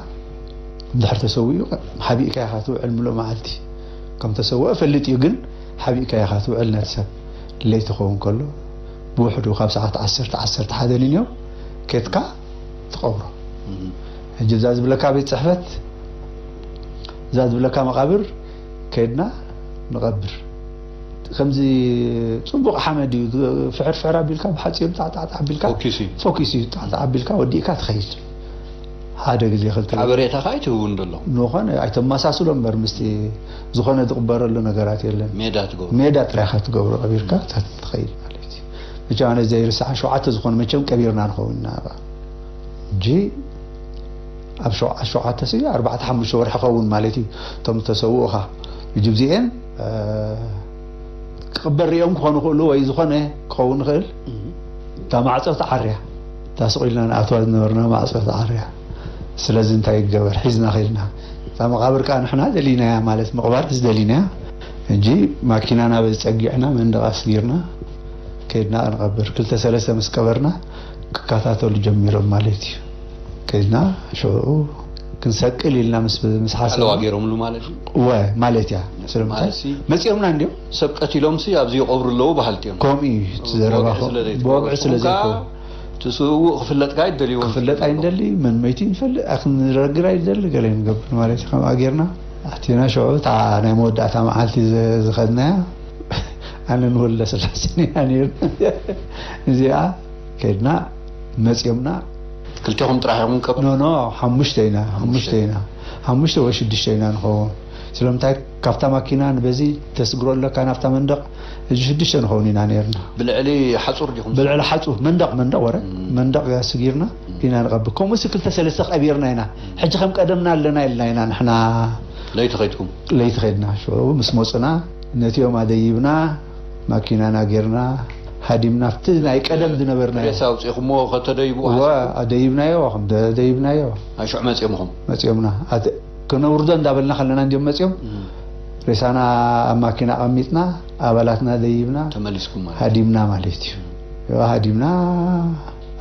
እንድሕር ተሰዊኡ ሓቢእካ ኢኻ ትውዕል ምሉእ መዓልቲ ከም ተሰወአ ፈልጥ እዩ ግን ሓቢእካ ኢኻ ትውዕል ነቲ ሰብ ለይቲ ክኸውን ከሎ ብውሕዱ ካብ ሰዓት ዓሰርተ ዓሰርተ ሓደ ንንዮም ከድካ ትቐብሮ ሕጂ እዛ ዝብለካ ቤት ፅሕፈት እዛ ዝብለካ መቓብር ከድና ንቐብር ከምዚ ፅቡቕ ሓመድ እዩ ፍሕር ፍሕር ኣቢልካ ብሓፂሩ ጣዕጣዕ ኣቢልካ ፎኪስ እዩ። ፎኪስ እዩ ጣዕጣዕ ኣቢልካ ወዲእካ ትኸይድ ሓደ ግዜ ክልተ ግዜ ሓበሬታ ከዓ ኣይትህቡ እንደሎ ዝኾነ ኣይተመሳስሎ እምበር ምስቲ ዝኾነ ዝቕበረሉ ነገራት የለን ሜዳ ትገብሩ ሜዳ ጥራይ ኢኻ ትገብሮ ቀቢርካ እታ ትኸይድ ማለት እዩ መቸም ኣነ ዘይርስዓ ሸውዓተ ዝኾነ መቸም ቀቢርና ንኸውን ኢና እባ እንጂ ኣብ ሸውዓተ ሲ ኣርባዕተ ሓሙሽተ ወርሒ ኸውን ማለት እዩ። እቶም ዝተሰውኡኻ ብጅብዚኤን ክቕበር ሪኦም ክኾኑ ክእሉ ወይ ዝኾነ ክኸውን ይኽእል። እታ ማዕጾ ተዓርያ፣ እታ ስቕ ኢልና ንኣትዋ ዝነበርና ማዕጾ ተዓርያ። ስለዚ እንታይ ይገበር? ሒዝና ኸይድና እታ መቓብር ከዓ ንሕና ደሊናያ ማለት ምቕባር ዝደሊናያ። ሕጂ ማኪና ናብ ጸጊዕና መንደቕ ኣስጊርና ከይድና ክንቐብር ክልተ ሰለስተ ምስ ቀበርና ክከታተሉ ጀሚሮም ማለት እዩ። ከይድና ሽዑ ክንሰቅል ኢልና ምስ ምስ ሓሰብና ኣለዋ ገይሮምሉ ማለት እዩ። እወ ማለት እያ። ስለምንታይ ማለት ሲ መፂኦምና እንዲዮም። ሰብ ቀቲሎም ሲ ኣብዚ ይቐብሩ ኣለዉ በሃልቲ እዮም። ከምኡ እዩ እቲ ዘረባ ወግዒ ስለ ዘይኮ- ዘይኮ- ብወግዒ ስለ ዘይኮ- እቲ ስውእ ክፍለጥ ከዓ ይደልይዎ ክፍለጥ ኣይንደሊ። መን መይቲ ንፈልጥ ኣይክንረግር ኣይደሊ ገለ ንገብር ማለት እዩ። ከምኣ ጌርና ኣቲና ሽዑ እታ ናይ መወዳእታ መዓልቲ ዝኸድናያ ኣነ ንወልደ ስላሴ ኢና ነይርና። እዚኣ ከድና መፂኦምና። ክልቴኹም ጥራሕ ኢኹም ከብ ኖ ኖ ሓሙሽተ ኢና ሓሙሽተ ኢና ሓሙሽተ ወይ ሽዱሽተ ኢና ንኸውን። ስለምንታይ ካብታ ማኪና ንበዚ ተስግሮ ኣለካ ናብታ መንደቕ እዚ ሽዱሽተ ንኸውን ኢና ነርና። ብልዕሊ ሓፁር ዲኹም ብልዕሊ ሓፁር መንደቕ መንደቕ ወረ መንደቕ ስጊርና ኢና ንቐብ ከምኡስ ክልተ ሰለስተ ቀቢርና ኢና። ሕጂ ከም ቀደምና ኣለና ኢልና ኢና ንሕና። ለይቲ ኸይድኩም ለይቲ ኸይድና ሽዑ ምስ መፁና ነቲኦም ኣደይብና ማኪናና ጌርና ሃዲምና ኣብቲ ናይ ቀደም ዝነበርና ሬሳ ኣውፂኹሞ ከተደይቡ ወ ኣደይብናዮ ከም ደይብናዮ። ኣሽዑ መፂኦምኹም መፂኦምና። ኣተ- ከነውርዶ እንዳበልና ከለና እንዲኦም መፂኦም ሬሳና ኣብ ማኪና ኣቐሚጥና ኣባላትና ደይብና ተመሊስኩም ማለት ሃዲምና ማለት እዩ። ሃዲምና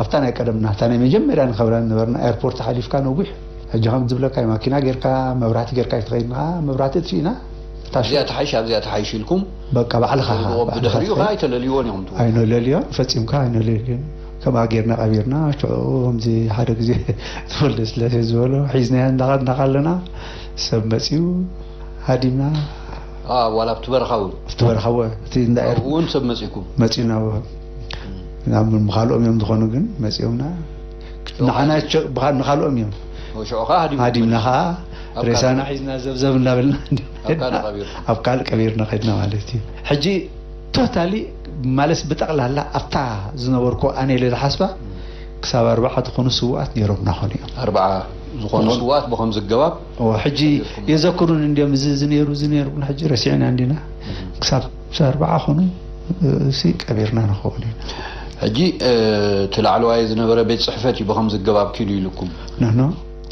ኣብታ ናይ ቀደምና እታ ናይ መጀመርያ ንኸብራ ነበርና ኤርፖርት ሓሊፍካ ነዊሕ ሕጂ ከም ዝብለካ ማኪና ጌርካ መብራህቲ ጌርካ ይትኸይድና መብራህቲ እትፊእና እዚኣ ተሓይሽ ኣብዚኣ ተሓይሽ ኢልኩም በቃ ባዕልኻ ብድሕሪኡ ከዓ ኣይተለልይዎን ኢኹም ትብሉ። ኣይነለልዮን ፈፂምካ ኣይነለልዮን። ከምኣ ጌርና ቀቢርና ሽዑ ከምዚ ሓደ ግዜ ተወልደ ስለሴ ዝበሎ ሒዝናያ እንዳኸድና ከለና ሰብ መፅዩ ሃዲምና። ዋላ ኣብቲ በረኻ እውን ኣብቲ በረኻ እውን እቲ እንዳ ኤር እውን ሰብ መፂኩም መፂና ናብ ምኻልኦም እዮም ዝኾኑ ግን መፂኦምና ንዓና ንኻልኦም እዮም። ሽዑ ከዓ ሃዲምና ከዓ ሬሳና ሒዝና ዘብዘብ እንዳበልና ኣብ ካልእ ቀቢርና ከድና ማለት እዩ። ሕጂ ቶታሊ ማለት ብጠቕላላ ኣብታ ዝነበርኩ ኣነ ኢለ ዝሓስባ ክሳብ ኣርባዓ ዝኾኑ ስውኣት ነይሮምና ኾኑ እዮም። ኣርባዓ ዝኾኑ ስውኣት ብኸምዚ ኣገባብ ሕጂ የዘክሩን እንዲዮም እዚ እዚ ነይሩ እዚ ነይሩ ግን ሕጂ ረሲዕና እንዲና ክሳብ ኣርባዓ ኾኑ ሲ ቀቢርና ንኸውን ኢና። ሕጂ እቲ ላዕለዋይ ዝነበረ ቤት ፅሕፈት እዩ ብኸምዚ ኣገባብ ኪዱ ኢሉኩም። ንሕኖ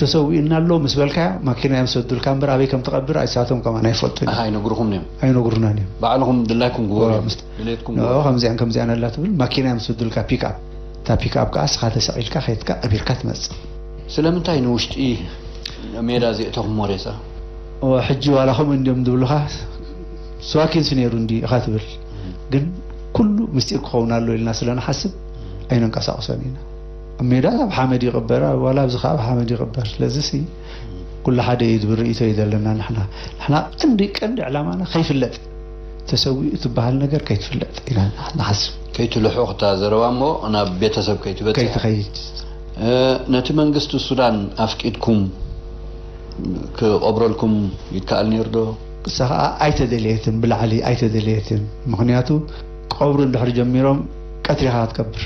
ተሰዊእና ኣሎ ምስ በልካዮ ማኪና እዮም ዝሰዱልካ እምበር ኣበይ ከም ትቐብር ኣይሳቶም ከማን ኣይፈልጡን እዮም። ኣይነግሩኹም እዮም። ኣይነግሩናን እዮም። ባዕልኹም ድላይኩም ግበሩ እዮም። ድሌትኩም ንዕኡ ከምዚኣን ከምዚኣን ኣላ ትብል ማኪና እዮም ዝሰዱልካ ፒክኣፕ። እታ ፒክኣፕ ከዓ እስኻ ተሰቒልካ ከይድካ ቀቢርካ ትመፅእ። ስለምንታይ ንውሽጢ ሜዳ ዘእተኹሞ ሬሳ? ሕጂ ዋላ ከምኡ እንዲዮም ዝብሉኻ ስዋኪንስ ነይሩ እንዲ ኢኻ ትብል ግን ኩሉ ምስጢር ክኸውን ኣሎ ኢልና ስለ ንሓስብ ኣይነንቀሳቕሶን ኢና። ኣብ ሜዳ ኣብ ሓመድ ይቕበር ዋላ ኣብዚ ከዓ ኣብ ሓመድ ይቕበር ስለዚ ሲ ኩሉ ሓደ እዩ ዝብል ርእይቶ እዩ ዘለና ንሕና። ንሕና ቀንዲ ቀንዲ ዕላማና ከይፍለጥ ተሰዊኡ ትበሃል ነገር ከይትፍለጥ ኢና ንሓስብ። ከይትልሑ ክታ ዘረባ እሞ ናብ ቤተሰብ ከይትበፅሕ ከይትኸይድ። ነቲ መንግስቲ ሱዳን ኣፍቂድኩም ክቐብረልኩም ይከኣል ነይሩ ዶ? እሳ ከዓ ኣይተደልየትን ብላዕሊ ኣይተደልየትን ምክንያቱ ቀብሩ እንድሕር ጀሚሮም ቀትሪኻ ክትቀብር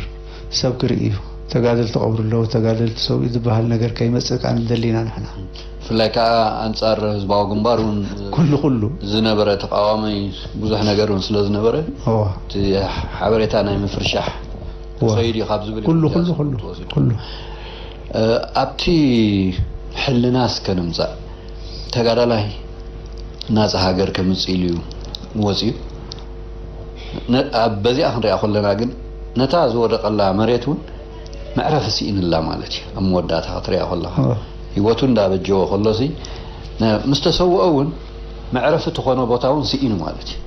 ሰብ ክርኢ እዩ። ተጋደልቲ ቀብሩ ኣለዉ ተጋደልቲ ሰብኡ ዝበሃል ነገር ከይመፅእ ከዓ ንደሊ ኢና ንሕና። ብፍላይ ከዓ ኣንፃር ህዝባዊ ግንባር እውን ኩሉ ኩሉ ዝነበረ ተቃዋሚ ብዙሕ ነገር እውን ስለ ዝነበረ እዋ እቲ ሓበሬታ ናይ ምፍርሻሕ እዋ። ክኸይድ እዩ ካብ ዝብል እዩ ኩሉ ኩሉ ዝያዝ ኩሉ ትወስዱ። ኩሉ ኣብቲ ሕልና እስከ ንምፃእ ተጋዳላይ ናፃ ሃገር ከምፅእ ኢሉ እዩ ወፂኡ። ነ- ኣብ በዚኣ ክንሪኣ ከለና ግን ነታ ዝወደቀላ መሬት እውን መዕረፊ ስኢንላ ማለት እዩ። ኣብ መወዳእታ ክትሪኣ ከለካ እወ። ህይወቱ እንዳበጀወ ከሎሲ ነ- ምስ ተሰውኦ እውን መዕረፊ ትኾኖ ቦታ እውን ስኢኑ ማለት እዩ።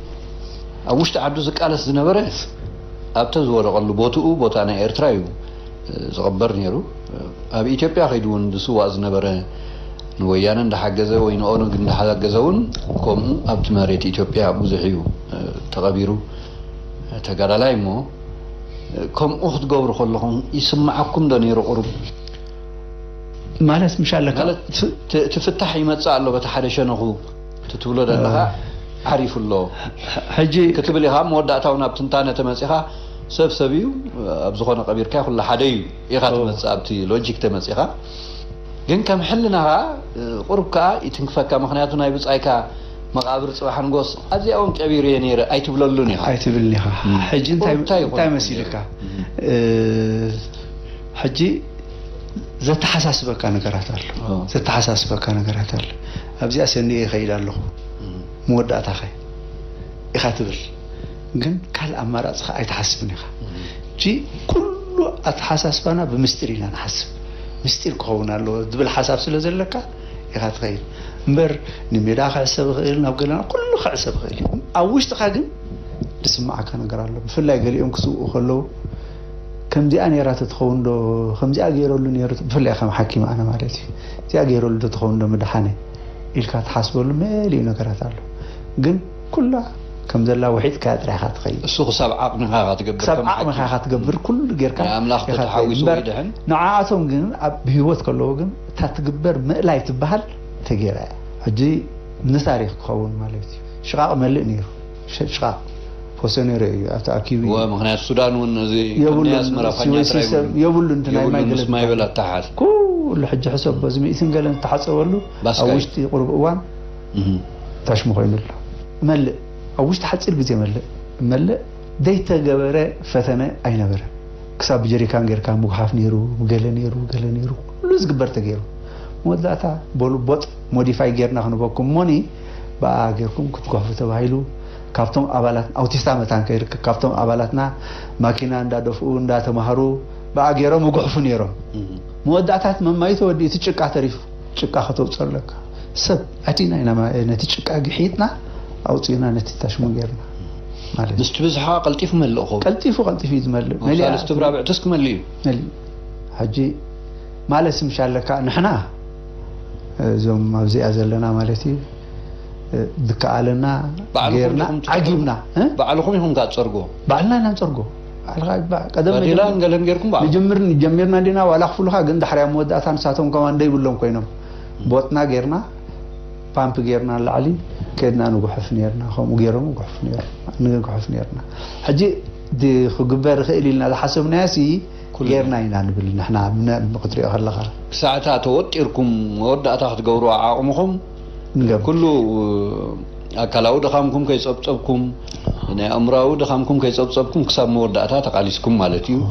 ኣብ ውሽጢ ዓዱ ዝቃለስ ዝነበረ ኣብተ ዝወደቀሉ ቦትኡ ቦታ ናይ ኤርትራ እዩ ዝቕበር ነይሩ። ኣብ ኢትዮጵያ ከይዱ እውን ዝስዋእ ዝነበረ ንወያነ እንዳሓገዘ ወይ ንኦነግ እንዳሓገዘ እውን ከምኡ ኣብቲ መሬት ኢትዮጵያ ብዙሕ እዩ ተቐቢሩ። ተጋዳላይ እሞ ከምኡ ክትገብሩ ከለኹም ይስምዓኩም ዶ ነይሩ ቁሩብ? ማለት ምሽ ኣለካ ማለት ት- ት- እቲ ፍታሕ ይመፅእ ኣሎ በቲ ሓደ ሸነኹ እቲ ትብሎ ዘለኻ ዓሪፉ ኣሎ ሕጂ ክትብል ኢኻ መወዳእታው ናብ ትንታነ ተመፂኻ ሰብ ሰብ እዩ ኣብ ዝኾነ ቀቢርካ ኩሉ ሓደ እዩ ኢኻ ትመፅእ ኣብቲ ሎጂክ ተመፂኻ ግን ከም ሕልናኻ ቁሩብ ከኣ ይትንክፈካ። ምኽንያቱ ናይ ብጻይካ መቓብር ጽባሕ ንጎስ ኣብዚኣ እውን ቀቢረዮ ነይረ ኣይትብለሉን ኢኻ። ኣይትብልን ኢኻ። ሕጂ እንታይ መሲልካ? ሕጂ ዘተሓሳስበካ ነገራት ኣሎ። ዘተሓሳስበካ ነገራት ኣሎ። ኣብዚኣ ሰኒየ ይኸይድ ኣለኹ፣ መወዳእታኸ ኢኻ ትብል። ግን ካልእ ኣማራጺ ኸኣ ኣይትሓስብን ኢኻ። ሕጂ ኩሉ ኣተሓሳስባና ብምስጢር ኢና ንሓስብ። ምስጢር ክኸውን ኣለዎ ዝብል ሓሳብ ስለ ዘለካ ኢኻ ትኸይድ። እምበር ንሜዳ ክዕሰብ ይኽእል፣ ናብ ገለና ኩሉ ክዕሰብ ይኽእል እዩ። ኣብ ውሽጥኻ ግን ዝስምዓካ ነገር ኣሎ። ብፍላይ ገሊኦም ክስውኡ ከለዉ ከምዚኣ ነይራ ተትኸውን ዶ፣ ከምዚኣ ገይረሉ ነይሩ፣ ብፍላይ ከም ሓኪም ኣነ ማለት እዩ። እዚኣ ገይረሉ ዶ ትኸውን ዶ ምድሓነ ኢልካ ትሓስበሉ መሊኡ ነገራት ኣሎ። ግን ኩላ ከም ዘላ ውሒጥካ ጥራይ ኢኻ ትኸይድ። እሱ ክሳብ ዓቕምኻ ኢኻ ትገብር፣ ክሳብ ከም ዓቕምኻ ሓኪም። ኢኻ ትገብር፣ ኩሉ ጌርካ ናይ ኣምላኽ ኢኻ ትኸይድ። ተተሓዊሱ እምበር ይድሕን። ንዓኣቶም ግን ኣብ ህይወት ከለዉ ግን እታ ትግበር ምእላይ ትበሃል ተጌራ እያ። ሕጂ ንታሪኽ ክኸውን ማለት እዩ። ሽቓቕ መልእ ነይሩ። ሸ-፣ ሽቓቕ ፈሶ ነይሩ እዩ ኣብቲ ኣኪቡ እዩ። ወ-፣ ምኽንያቱ ሱዳን እውን እዚ የብሉን፣ ክንደይ ኣስመራ ፋኛ ስዊሲ ጥራይ ሰብ ይብሉ። የብሉን፣ እቲ ናይ የብሉን፣ ማይ ምስ ገለ ማይ ዝበሃል። በል ኣተሓዝ። ኩሉ ሕጂ ሕሰብ፣ በዚ ሚእትን ገለን ዝተሓጸበሉ ባስካ ኣብ እዩ። ውሽጢ ቁሩብ እዋን እህ። ታሽሙ ኮይኑ ኣሎ። መልእ፣ ኣብ ውሽጢ ሓጺር ግዜ መልእ፣ መልእ ዘይተገበረ ፈተነ ኣይነበረን። ክሳብ ብጀሪካን ጌርካ ምጉሓፍ ነይሩ፣ ገለ ነይሩ፣ ገለ ነይሩ፣ ኩሉ ዝግበር ተገይሩ። መወዳእታ በሉ ቦጥ ሞዲፋይ ጌርና ክንበኩም እሞኒ ብኣ ጌርኩም ክትጎሕፉ ተባሂሉ። ካብቶም ኣባላት ኣውቲስታ መታን ከይርከብ፣ ካብቶም ኣባላትና ማኪና እንዳደፍኡ እንዳተማሃሩ ብኣ ገይሮም ይጉሕፉ ነይሮም። እህ። መወዳእታት መማይ ተወዲኡ እቲ ጭቃ ተሪፉ። ጭቃ ከተውፅኦ ኣለካ። ሰብ ኣቲና ኢና ማ-፣ ነቲ ጭቃ ግሒጥና ኣውፂእና ነቲ ታሽሙ ጌርና ማለት እዩ። ምስቲ ብዝሓ ቀልጢፉ መልእ ኸውን። ቀልጢፉ፣ ቀልጢፉ እዩ ዝመልእ። ኣብ መሊኣ ሳልስቲ ብራብዕትስ ክመልእ እዩ። መሊእ። ሕጂ ማለት ምሽ ኣለካ ንሕና እዞም ኣብዚኣ ዘለና ማለት እዩ፣ እ፣ ዝከኣለና ባዕልኹም ጌርና ኢኹም ትሰርሑ። ዓጊብና፣ እ? ባዕልኹም ኢኹም ከኣ ትጸርግዎ። ባዕልና ኢና ንጸርጎ። ባዕልኻ ይግባእ። ቀደም ባዴላን መጀመር-፣ ገለን ጌርኩም ባዕልኹም። ንጅምር፣ ጀሚርና እንዲና ዋላ ክፍሉኻ፣ ግን ዳሕርያ መወዳእታ ንሳቶም ከማን ደይብሎም ኮይኖም። ቦጥና ጌርና፣ ፓምፕ ጌርና ንላዕሊ፣ ከድና ንጉሕፍ ኔርና፣ ከምኡ ጌሮም ንጉሕፍ ኔርና፣ ንጉሕፍ ኔርና። ሕጂ ድ-፣ ክግበር ይኽእል ኢልና ዝሓሰብናዮሲ ኩሉ ጌርና ኢና ንብል ንሕና፣ ምን-፣ ክትሪኦ ከለኻ። ክሳዕ እታ ተወጢርኩም መወዳእታ ክትገብሩ ዓቕምኹም ንገብር። ኩሉ ኣካላዊ ድኻምኩም ከይጸብጸብኩም፣ ናይ ኣእምሮኣዊ ድኻምኩም ከይጸብጸብኩም ክሳብ መወዳእታ ተቓሊስኩም ማለት እዩ። እወ።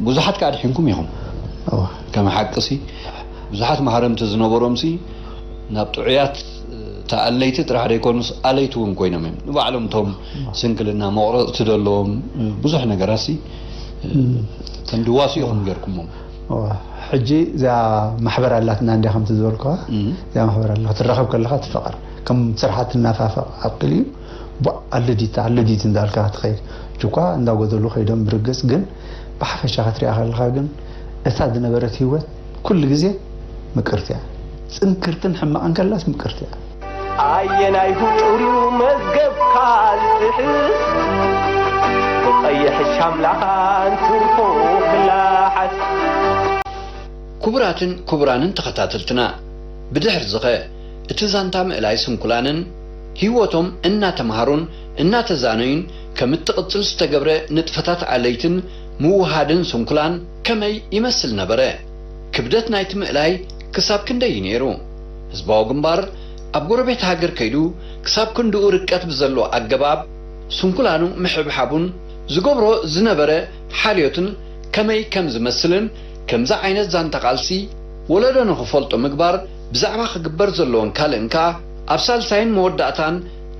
ብዙሓት ከኣ ኣድሒንኩም ኢኹም። እወ። ከም ሓቅሲ ብዙሓት ማህረምቲ ዝነበሮምሲ ናብ ጥዑያት ተኣለይቲ ጥራሕ ዘይኮኑስ ኣለይቲ እውን ኮይኖም እዮም። ንባዕሎም እቶም ስንክልና መቑረፅቲ ዘለዎም ብዙሕ ነገራትሲ እም። ከም ድዋሱ ኢኹም ጌርኩሞም። እወ። ሕጂ እዚኣ ማሕበር ኣላትና እንዲያ ከምቲ ዝበልኩኻ፣ እም። እዚኣ ማሕበር ኣላ ክትራኸብ ከለኻ ትፈቐር። ከም ስራሓ ትናፋፈቕ ኣብቅል እዩ። ቧ ኣለዲት ኣለዲት እንዳልካ ትኸይድ። እኳ እንዳጎደሉ ከይዶም ብርግጽ ግን ብሓፈሻ ክትሪኣ ከለኻ ግን እታ ዝነበረት ህይወት ኩሉ ግዜ ምቅርቲ እያ። ጽንክርትን ሕማቕን ከላስ ምቅርቲ እያ። ኣየናይ ህጡር እዩ መዝገብካ ዝጥሕስ? ብቐይሕ ሻምላኻን ትርፎ ክላሓስ። ክቡራትን ክቡራንን ተኸታተልትና፣ ብድሕር ዝኸ እቲ ዛንታ ምእላይ ስንኩላንን ህይወቶም እናተምሃሩን እናተዛነዩን ከም እትቕጽል ዝተገብረ ንጥፈታት ኣለይትን ምውሃድን ስንኩላን ከመይ ይመስል ነበረ? ክብደት ናይቲ ምእላይ ክሳብ ክንደይ እዩ ነይሩ? ህዝባዊ ግንባር ኣብ ጎረቤት ሃገር ከይዱ ክሳብ ክንድኡ ርቀት ብዘሎ ኣገባብ ስንኩላኑ ምሕብሓቡን ዝገብሮ ዝነበረ ሓልዮትን ከመይ ከም ዝመስልን ከምዚ ዓይነት ዛንታ ቃልሲ ወለዶ ንኽፈልጦ ምግባር ብዛዕባ ክግበር ዘለዎን ካልእን ከኣ ኣብ ሳልሳይን መወዳእታን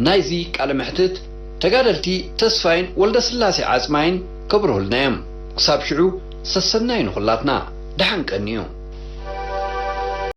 ናይዚ ቃለ መሕትት ተጋደልቲ ተስፋይን ወልደስላሴ ዓጽማይን ከብርሁልና እዮም። ክሳብ ሽዑ ሰሰናዩ ንኹላትና። ደሓን ቀንዩ።